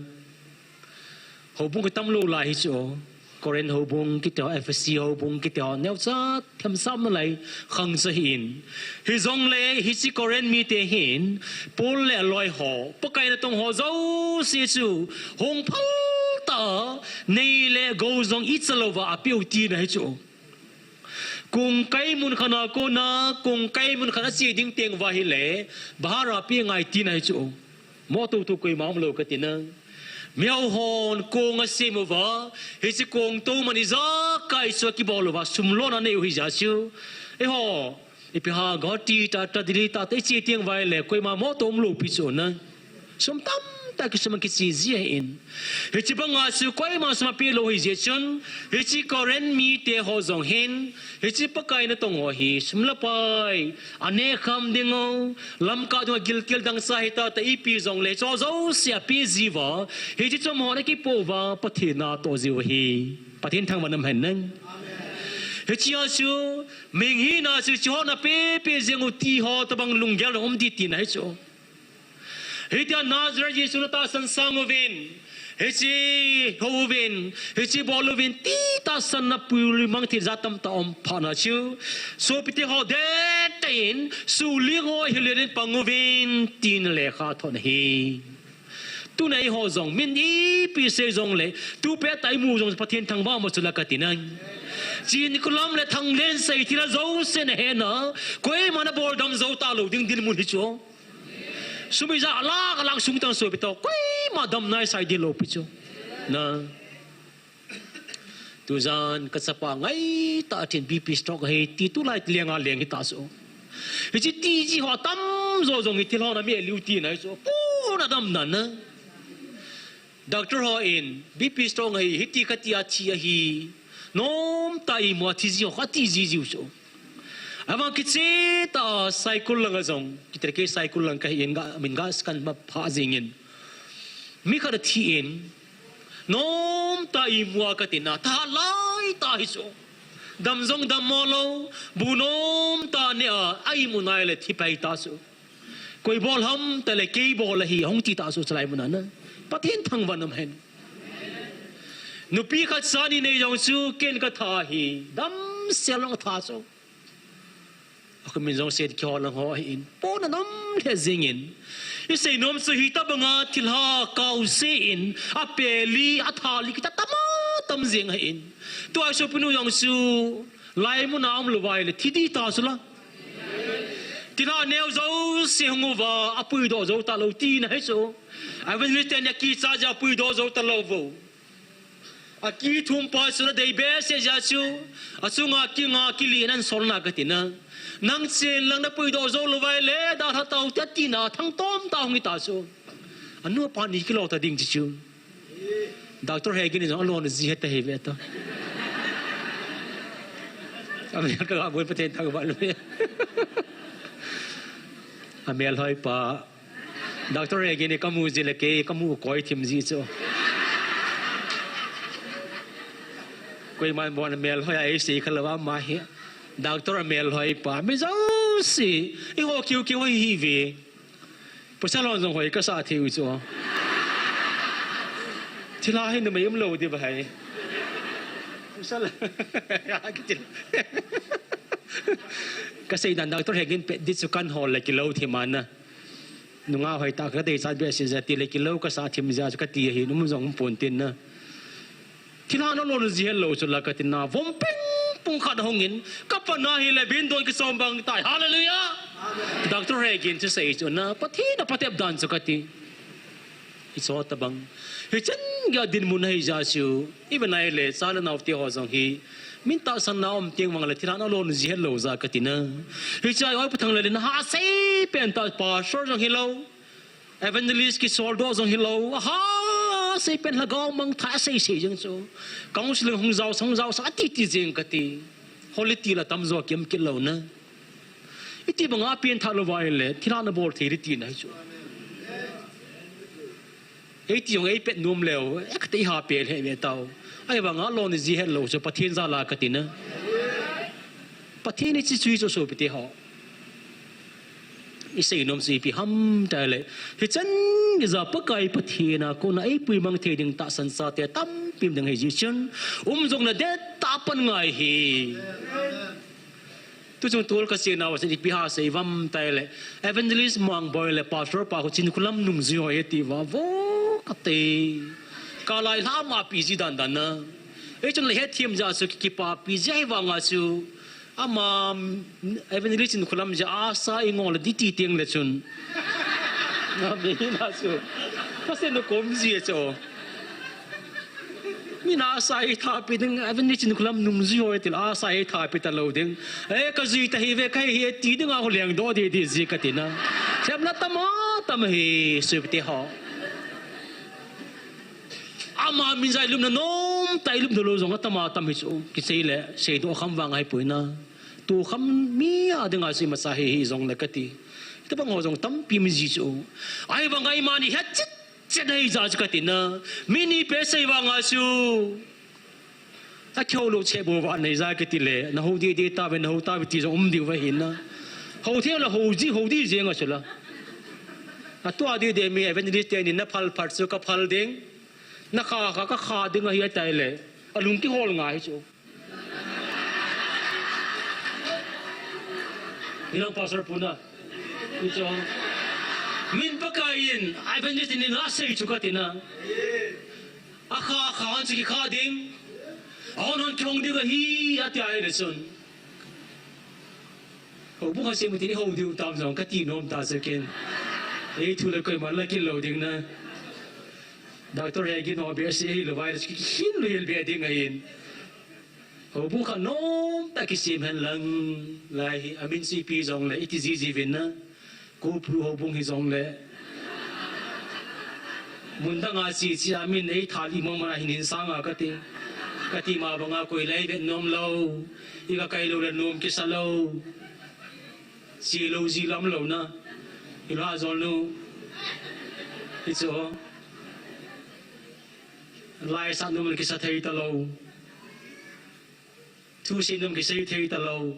Houbung kitam lou lai hi chu. Corinth houbung kiti ho, Ephesi houbung kiti ho, neocha themsam nalai khang chu ahin. Hijongle, hiche Corinth mite hin, Paul le aloi ho, Pakai natong ho jouse chu, hung phal tah a, nei le gou jong icha louva apeh u tina ahi chu. Kong kai mun khat a kona, kong kai mun khat a che ding teng uva ahile, bhara pe ngai tina ahi chu. Mo tutu koima umlou kati na. Miho hon kong asem uva, hiche kong tou man ijakai chu akibol uva, sum lona nei u ahi jeh chu. Eiho, ipi ham Guwahati tah tah, Delhi tah tah, iche teng uva ahile, koima mo tou umlou pi chu na. Sum tamtah kisum a kiche ji ahin. Hiche banga chu koima sum apeh lou ahi jeh chun, hiche Corinth mite ho jong hin, hiche Pakai natong ho hi sum le pai aneh kham ding u, lamkah ding u agilkel dangchah hita tah ipi jongle chu jouse apeh jiuva, hiche chom ho ana kipoh uva Pathen natoh jiu ahi. Pathen thangvah in umhen. Hichea chu, mihing hina chu hiche ho napeh peh jeng u ti ho tobang lunggel jong um ding tina ahi chu. Hitia Nazareth Jesu natahsan sang uvin, hiche hou uvin, hiche bol uvin ti tahsan na puimang thei jat tamtah um phat na chu, sopite ho dettah in suhling ho hilen in pang uvin tin lekha thot ahi. Tuna eiho jong min ipi sei jongle, tupet tah imu jong Pathen thangvah mo chu la kati nai. Chinkholam le Thanglenshai thilha jouse nahet na, koiman abol dam jou talou ding dinmun hi chu. Sum ijat alah alah sung tang sopi tah, koima dam naisai ding lou pi chu. Na. Tujan kachapa ngaitah a thin B P stroke ahi ti tulai lenga leng hita chu. Hiche ti ji ho atamjo jong hi thilha na mi liu tina ahi chu. Puna dam dan na. Doctor hon B P stroke ahi, hiti kati a thi ahi. Nomtah a imu a thi ji ho kati ji jiu chu. Ahivang kiche tah a Saikul langa jong, kitreke Saikul lang kahin ga, min ga scan ma pha jingin. Mi khat athi in, nomtah a imu a kati na, thahat laitah ahi chu. Dam jong dammo lou, bu nomtah a neh a, a imu nai le thi pai ta chu. Koi bol ham tile kei bol ahi, hung ti ta chu chalai mun a na. Pathen thangvah in umhen. Nupi khat cha ni nei jong chu ken katha ahi, damsel jong atha chu. Akhomin jong set kihol lang ho ahin, pona nam lheh jingin. Isei nom chu hitobanga thilha kaose in, apeli, athali, kita tama tam jing ahin. Tua sopinu jong chu, lai mun a um lou vai le, thi ding ta chu la. Thilha neo jouse hung uva, apuidoh jou talou tina ahi chu. Evangelist ten akicha jeh a apuidoh jou talou vo. Akithum pa chu nadei behseh jeh a chu, achunga kinga kili nan solna kati na. Nang chen lang napuidoh jou lou vai le, dalha tau te tina, thangtom tah hung hita chu. Anu apa ni kilo ta ding chi chu. Doctor Hagin in jong alon ji het ta hi ve ta. Amel ka ga boi Pathen thangvah lou. Amel hoi pa. Doctor Hagin in kamu ji le kei kamu koi thim ji chu. Koiman bon amel hoi a eisei khalou ama hi. Doctor amel hoi pa. Mi jouse. Eiho kiu kiu hi ve. Pasal hon jong hoi kasa thei u chu. Thilha hi numei um lou ding ba hai. Pasal. Kasei dan Doctor Hagin pet ding chu kan hol le kilou thim ana. Nungah hoi tah kadei chat behseh jeh a ti le kilou kasa thim jeh a chu kati ahi, um jong um pon tin na. Thilha nalon ji het lou chu la kati na, vom peng pung khat hung in, kapan a hile bin don kichom bang tai. Hallelujah! Doctor Hagin chu sei chu na, Pathen a patep dan chu kati. Hiche tobang. Hichan gei a dinmun ahi jeh a chu, iven ahile, cha le nao te ho jong hi, min tahsan na um teng vang le, thilha nalon ji het lou jeh a kati na. Hiche a oi Pu Thanglel in, aha sei pen tah, pastor jong hilou. Evangelist kisol doh jong hilou, aha, sei pen lhagao mangthah a sei sei jeng chu. Counseling hung jaosah, hung jaosah, ati ti jeng kati. Holi ti la tamjo kiam kit lou na. Iti banga apen thah lou vai le, thilha nabol thei ding tina ahi chu. Eiti jong eipet nom leu, ekhat eiha pel he ve tau. Ahivanga lon ji het lou chu Pathen jal a kati na. Pathen in hiche chu chu sopite ho. Isei nom chu ipi ham tile. Hichan gei jeh a Pakai Pathen a kona eipuimang thei ding tahsan chate tampi um ding ahi jeh chun. Um jong na dettah pan ngai hi. Tuchung tol kache nau a chun ipi ha sei vam tile. Evangelist Mangboi le Pastor pa khu Chinkholam nungjui ho e ti va vo kati. Kalai lha ma pi ji dan dan na. Eichun le hethem jeh a chu kipa pi ji ahivanga chu. Ama, Evangelist Chinkholam jeh a asa ingol ding ti teng le chun. Amen a chu. Pastor nu kom ji e chu. Min asa eithapi ding, Evangelist Chinkholam nungjui ho e til asa eithapi talou ding. Eh, kajui ta hi ve, kahi hi e ti ding a ho leng doh didi ji kati na. Themna tama tam hi, sopite ho. Ama min jal ilupna nomtah, ilupna lou jong atam atam hi chu. Kisei le, seidoh kham vang ahipoi na. Tukham mi a dinga chu imacha hi hi jongle kati. Hitobang ho jong tampi um ji chu. Ahivanga eimani het chet chet ahi jeh chu kati na. Mi ni pe sei vanga chu. Akihou lou cheh bou va nei ja kiti le, nahou didi tave, nahou tave ti jong um diu va hi na. Hou thei le hou ji, hou di jeng a chu la. Atua didi mi evangelist te nin naphal phat chu kaphal ding. Nakha kha kakha ding ahi atai le. Alung kihol ngai chu. Hilang Pastor Puna. Hichu. Min Pakai in, evangelist in asei chu kati na. Akha kha hon chu kikha ding. Ahon hon kihong ding ahi, ati ahile chun. Houbung khat seimu tin ihou diu tam jong kati nom ta chu ken. Ei thu le koiman la kil lou ding na. Doctor Hegin ho beh sei hilou vai le chu kihin lou hel beh ding ahin. Houbung khat nomtah kisem hen lang lai hi, amin chu ipi jongle, iti ji ji uvin na. Kopru houbung hi jongle. Mun danga che che a min ei thal imong mana hin hin sanga kati. Kati ma banga koi la ivet nom lou. Ika kai lou le nom kisa lou. Che lou ji lam lou na. Ila jol nu. Hichu. Lai sa nom kisa thei ta lou. Thusei nom kisei thei ta lou.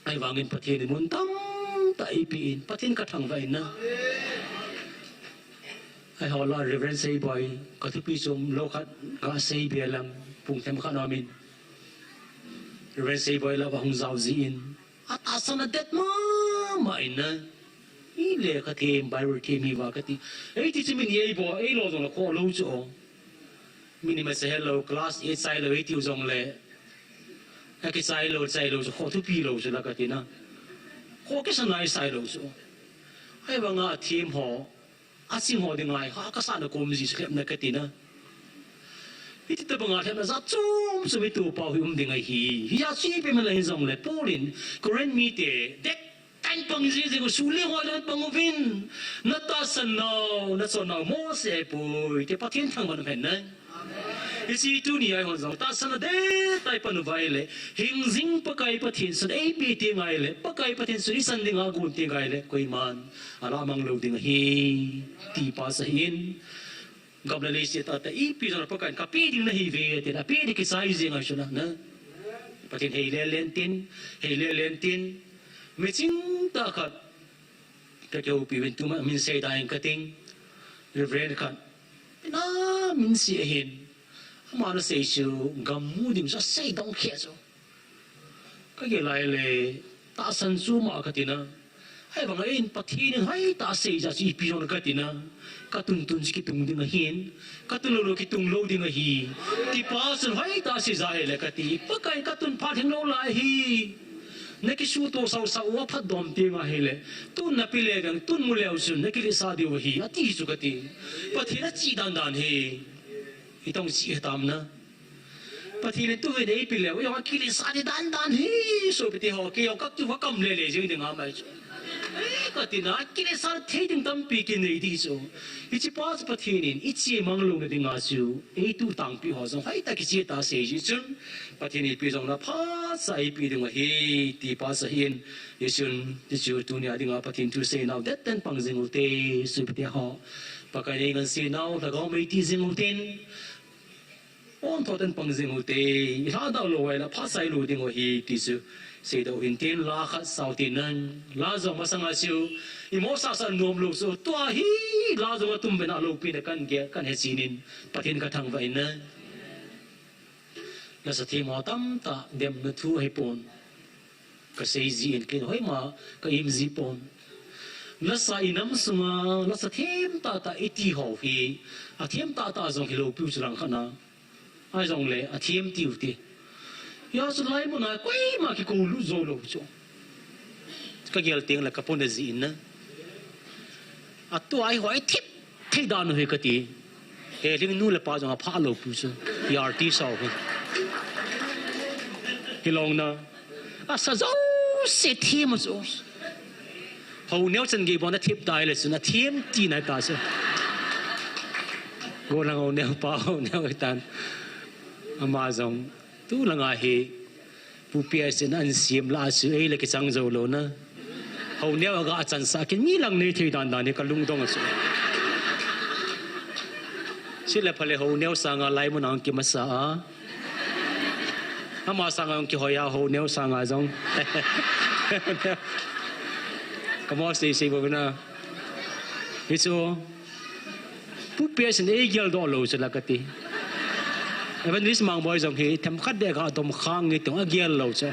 Ahivangin Pathen in mun tamtah eipeh in, Pathen kathangvah in na. Ahilouleh Reverend Seiboi, kathupi chom lou khat, kasei bia lang, pung themkhat aum in. Reverend Seiboi la va hung jao jin. Atahsan adet mama in na. Ile kathem, Bible them hi va kati. Eiti chu min ei bol, ei lo jong la kho lou chu o. Min ima se hello, class eight chai lou, eitiu jongle. Akichai lou, chai lou chu, kho thupi lou chu la kati na. Kho kisa nai sai lou chu. Ahivanga athem ho, aching ho dinga hi, ha kasana kom ji chu lhep na kati na. Hiti tobanga lhepna jat chom chom hi tupa hi um ding ahi. Hijeh chu ipi man la hin jongle, Paul in, Corinth mite, det Kahin pang jing jing u, suli hoi lou pang uvin. Na tahsan nau, na chon nau, Mose ahipoi, ti Pathen thangvah in um hen na. Hiche tuni a eihon jong, tahsan a det tah a i pan uva ahile, hing jing Pakai Pathen chun eipeh teng ahile, Pakai Pathen chun i san dinga gon teng ahile, koiman alah mang lou ding ahi, ti pasal ahin. Gam le leiset a tah ipi jong le Pakaiyin kapeh ding nahiuve, tin apeh ding kichai jeng ahi chu na. Pathen hei lelen tin, hei lelen tin. Miching tah khat kakihoupi uvin, tuma min sei ding kating. Reverend khat. Ina min sei ahin. Ama nasei chu gam mu ding chu asei dong khe chu. Kagel lai le, tahsan chu ma kati na. Ahivang a in Pathen in hoitah a asei jeh chu ipi jong le kati na. Katun tun chu kitung ding ahin. Katun lou lou kitung lou ding ahi. Ti pasal hoitah a asei jeh ahile kati. Pakai katun phat hing lou lai hi. Na kisuto sao sao u aphat dom teng ahile. Tun na pe le vang, tun mu leu chun na kiletsah diu ahi. Ati chu kati. Pathen in achi dan dan hi. Hitong chi hitam na. Pathen in tuhin eipeh leu, ijong a kiletsah ding dan dan hi, sopite ho, kei jong kakituh a kam lele jing ding amai chu. Eh, kati na, kiletsah thei ding tampi kinei ding chu. Hiche pa chu Pathen in, i chemang louna dinga chu, eituh tangpi ho jong, hoitah kicheh tah a sei jeh chun, Pathen in ipi jong le phatsah eipeh ding ahi, ti pasal ahin, hichun, hichu tunia dinga Pathen thu seinau, det tah in pang jing ute, sopite ho. Pakai in eingansei nau, lhagao mei ti jing utin, Pon thot in pang jing ute, i lhadau lou uva ahile phatsah ilou ding u ahi ti chu seidoh hin tin, la khat sao tin lang, la jong masang a chu, i mosah sah nom lou chu, tua hi la jong atum pen a loupina kan gel, kan he jing in, Pathen kathangvah in lang. Lasa them ho tamtah demna thu ahipon. Kasei jin ken hoima ka im ji pon. Lasa i nam sunga, lasa them tah tah i ti ho hi, athem tah tah jong hilou piu chu lang khat na. Ahi jongle, athem tiu ti. Hijeh chun hilai mun a koima kikoulut jou lou chu. Kagel teng le kapona jin na. Atua hi hoi thip thei dan u hi kati. He lhing nu le pa jong apha lou piu chu. Yar ti sao hi. Hilou na. Asa jouse them a chu. Hou neo chan gei bon a thip tai le chun a thiem ti nai ta chu. Go lang hou neo pa hou neo tan. Ama jong tu langa hi Pu P S in an siam la chu ei le kichang zo lo na. Hou neo aga a chan sa kin mi lang nei thei dan dan hi ka lungdong a chu. Sile phale hou neo sanga lai mun ang kimasa a. Ama sanga ang kihoi a hou neo sanga jong. Ka mo sei sei bo na. Hi chu. Pu P S in ei gel do lo chu la ka ti. Evangelist Mangboi jong hi themkhat de ka dom khang nge tung a gel lo chu.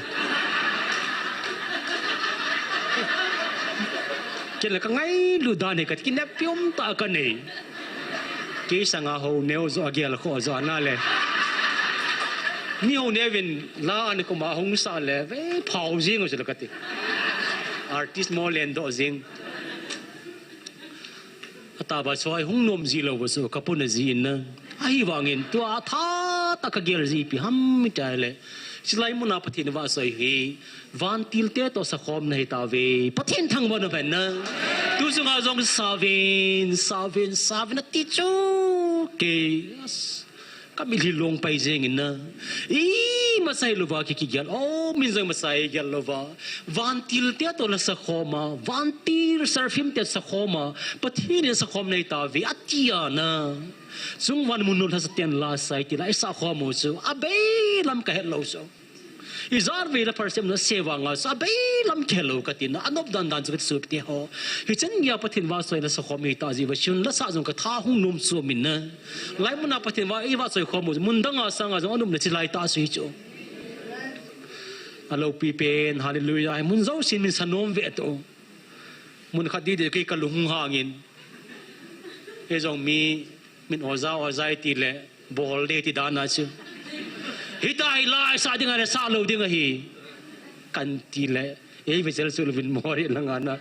Ken la ka ngailu dan hi ka ti, kinep pium ta ka nei. Kei sanga hou neo jo a gel kho jo ana le. Ni hou neo vin la an ko ma hung sa le ve phau jing chu la ka ti. Artist mo len do jing. Ataba choi hung nom ji lo ba chu ka puna ji in na. Ahivangin tua tha ta ka gel ji ipi ham mi ta le. Chilai muna Pathen vahchoi hi vantil te to sakhom na hi ta ve. Pathen thangvah na ven na. Tu sunga jong savin, savin, savin ati chu ke. Ka mitlhi long pai jeng in na. I masai lova ki kigel. O min jong masai gel lova. Vantil te to la sakhoma. Vantil serafim te sakhoma. Pathen in sakhom na hi ta ve. Atia na. Chungvan mun nu la sa ten la sai ti la. I sakhom u chu. A bei lam ka het lo chu. I jar ve la pharsem na seva nga sa bei lam khe lo ka ti na, anop dan dan chu ka ti chu te ho. Hi chen ya Pathen vahchoi la sakhom hi ta ji va chun la sa jong ka tha hung nom chu min na. Lai muna Pathen va i vahchoi khom mun dang a sanga jong anop na chi lai ta chu hi chu. A lopi pen, hallelujah, mun jo sin min sa nom ve to. Mun khat di de kei ka lung hung hangin. Ei jong mi, min oja, oja ti le, bol de ti dan a chu. Hita hi la, sa ding a le, sa lo ding a hi. Kan ti le, ei ve sel chu lo vin mori lang ana.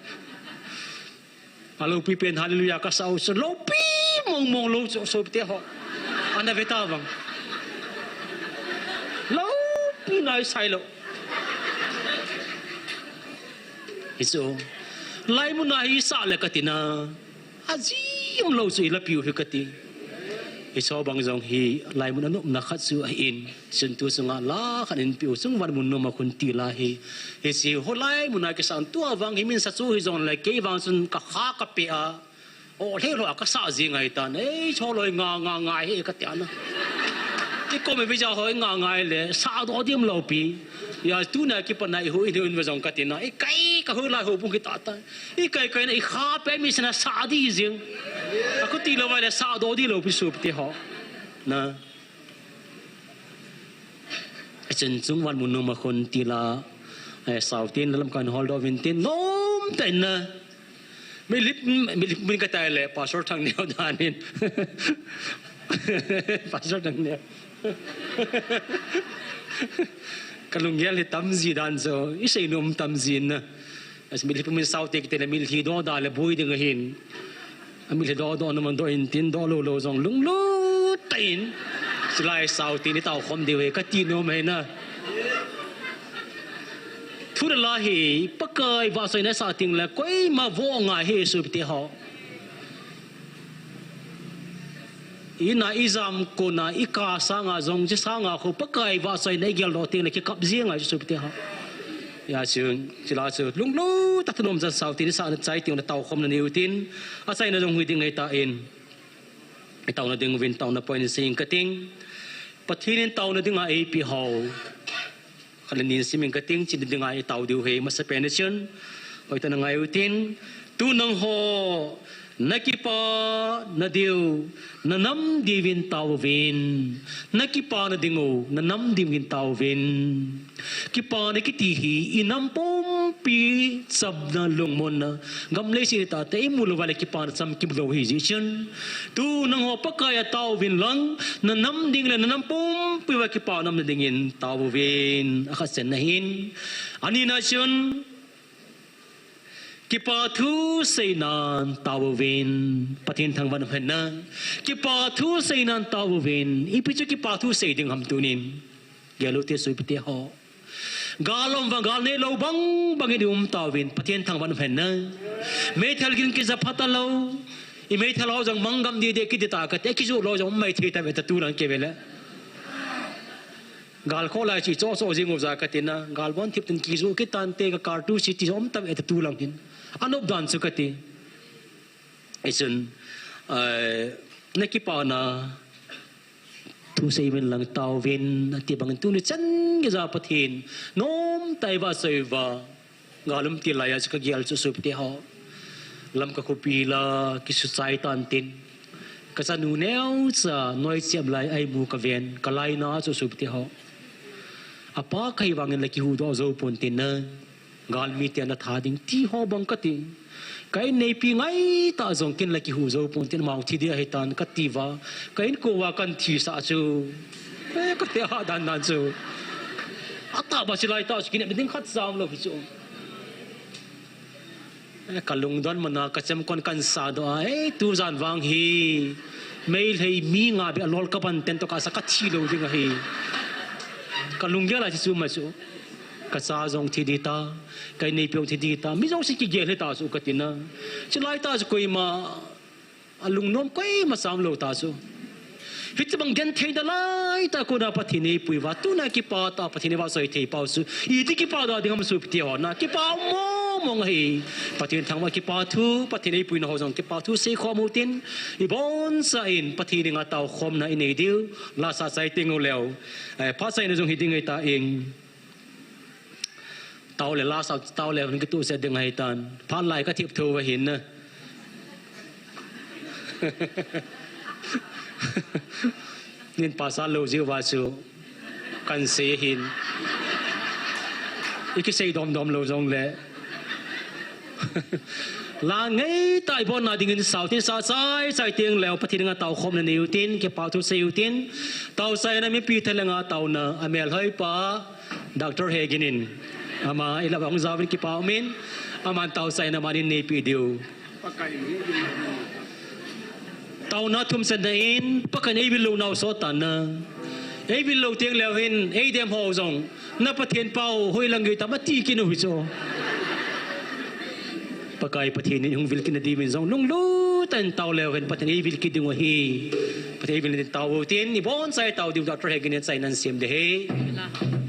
A lopi pen, hallelujah, ka sa u chu, lopi mong mong lo chu, so te ho. Ana ve ta vang. Lopi nai sai lo. Hi chu. Lai muna hi sa le ka ti na. A jim lo chu i la piu hi ka ti. Hi chu bang jong hi lai mun anop na khat chu a in. Sun tu sunga la khat in piu sung van mun numa khun ti la hi. Hi si ho lai muna ki sang tua vang hi min sa chu hi jong le kei vang sun ka kha ka pe a. O le lo a ka sa ji ngai ta. Ei chu lo nga nga ngai hi ka ti ana. I ko me bi ja ho nga ngai le sa do dim lo pi. Ya tu na ki pa na i hu i hu in va jong ka ti na. I kai ka hu lai hu pung ki ta ta. I kai kai na i kha pe mi sana sa di jing. A ko ti lo vai le sa do di lo pi su pi ti ho. Na. A chen chung van mun numa khun ti la. Ai sau tin lam kan hol do vin tin nom ta in na. Mi lip mi lip min ka tai le pastor thang neo dan in. Pastor thang neo. Ka lunggel hi tam ji dan chu, i sei nom tam ji na. As mitlhi pumin sau te kiti le mitlhi do da le bui ding ahin. A mitlhi do do na man do in tin do lo lo jong lunglut ta in. Chilai sau te ni tao khom diu he ka ti nom he na. Thu le la hi Pakai vahchoi na sa ting le koima vo ngai he su te ho. Ina i jam kona i ka sanga jong chi sanga khu Pakai vahchoi na i gel do ting le ki kap jing ngai su te ho. Ya chu, chila chu, lunglut ta thanom jan sau tin sa na chai ting na tao khom na niu tin, a chai na jong hui ding ngai ta in. I tao na ding vin tao na point sing ka ting. Pathen in tao na ding a ei pi ho. Khat le ni simin ka ting, chin ding a i tao diu he, masa pen chun. Hoi ta na ngai u tin, tu nang ho, na kipa na diu, na nam diuvin tao vin. Na kipa na ding u, na nam diuvin tao vin. Kipa na kiti hi, i nam pumpi chapna lungmon na. Gam lei si ta te i mu lo va le kipa na cham kim lo hi ji chun. Tu nang ho Pakai a tao vin lang, na nam ding le na nam pumpi va kipa nam na dingin tao vin. A khat sen na hin. Ani na chun, kipa thu sei nan tao vin. Pathen thangvah hen na. Kipa thu sei nan tao vin. Ipi chu kipa thu sei ding ham tunin. Gel u te sui pi te ho. Gal um vang, gal neilou bang bang in i um tauvin, Pathen thangvah in um hen na. Meithal gin kija pha talou. I meithal ho jong manggam didi kiti ta kati, kijoh lou jong um maithei tave ta tulang kei ve le. Gal kho lai chu i choh choh jing u ja kati na, gal bon thip tin kijoh kit tante, ka kal tu si ti jong um tave ta tulang hin. Anop dan chu kati. Hichun, eh, na kipana, thusei uvin lang tauvin, ati bangin tuni chan geija Pathen nomtah in eiva soi uva, gal um til laiya chu ka gel chu sopite ho. Lamka khopi la kisuchai tan tin, ka chanu neocha noi chem lai a eimu ka ven, ka lainat chu sopite ho. Apa kahi vangin la kihuhdoh jou pon tin na. Galmi te ana tha ding ti ho bang kati. Ka inneipi ngai tah jong ken la kihuh jou pon tin, amau thi ding ahi tan kati uva. Ka inko uva kan thisah chu. Eh, kati a dan dan chu. Atah ba chilai tah chu kinepna ding khat jam lou hi chu. Eh, ka lungdon mana ka chemkon kan sadoh a. Eh, tujan vang hi. Meitei mi nga beh a lol ka ban ten toh kasa ka thi lou ding ahi. Ka lunggel a chu chu ma chu. Ka cha jong thi ding ta, ka inneipi jong thi ding ta, mi jouse kigel hita chu kati na. Chulai tah chu koima, alungnom koima sam lou ta chu. Hiche bang genthei nalai tah kona Pathen eipui uva, tuna kipah tah Pathen eiva soi thei pau chu. Iti kipah da ding ham sopite ho na, kipah mong mong ahi. Pathen thangvah kipah thu, Pathen eipui na ho jong kipah thu seikhom u tin, ibonchauvin Pathen dinga taokhomna inei diu, lasa chai teng uleh. Eh, phat chaina jong hi ding ahitan. Tao le lasa, tao le hung kitoh se ding ahitan. Phat lai ka thip thou ahin na. Nin pasal lou jiu va chu. Kan sei ahin. I kisei dom dom lou jong le. La ngai tah i bonna dingin sao tin sa chai chai teng leh Pathen dinga taokhomna nei u tin, kipah thu sei u tin. Tao chaina mipi thalhenga taona, amelhoi pa, Doctor Hegin in. Ama i lah a hung jaovin kipah umin. Aman tao chaina aman eipe diu. Taona thum channa in, Pakai in eivil lou nau sot tan na. Eivil lou teng leh hin, eidem ho jong. Na Pathen pau, hoilang gei tam ati kit u hi chu. Pakai Pathen in hung vil kit na diuvin jong lunglut tah in tao leu hen Pathen eivil kit ding u ahi. Pathen eivil in tao u tin, ibonchauvin tao diu Doctor Hegin in chaina asem ding ahi.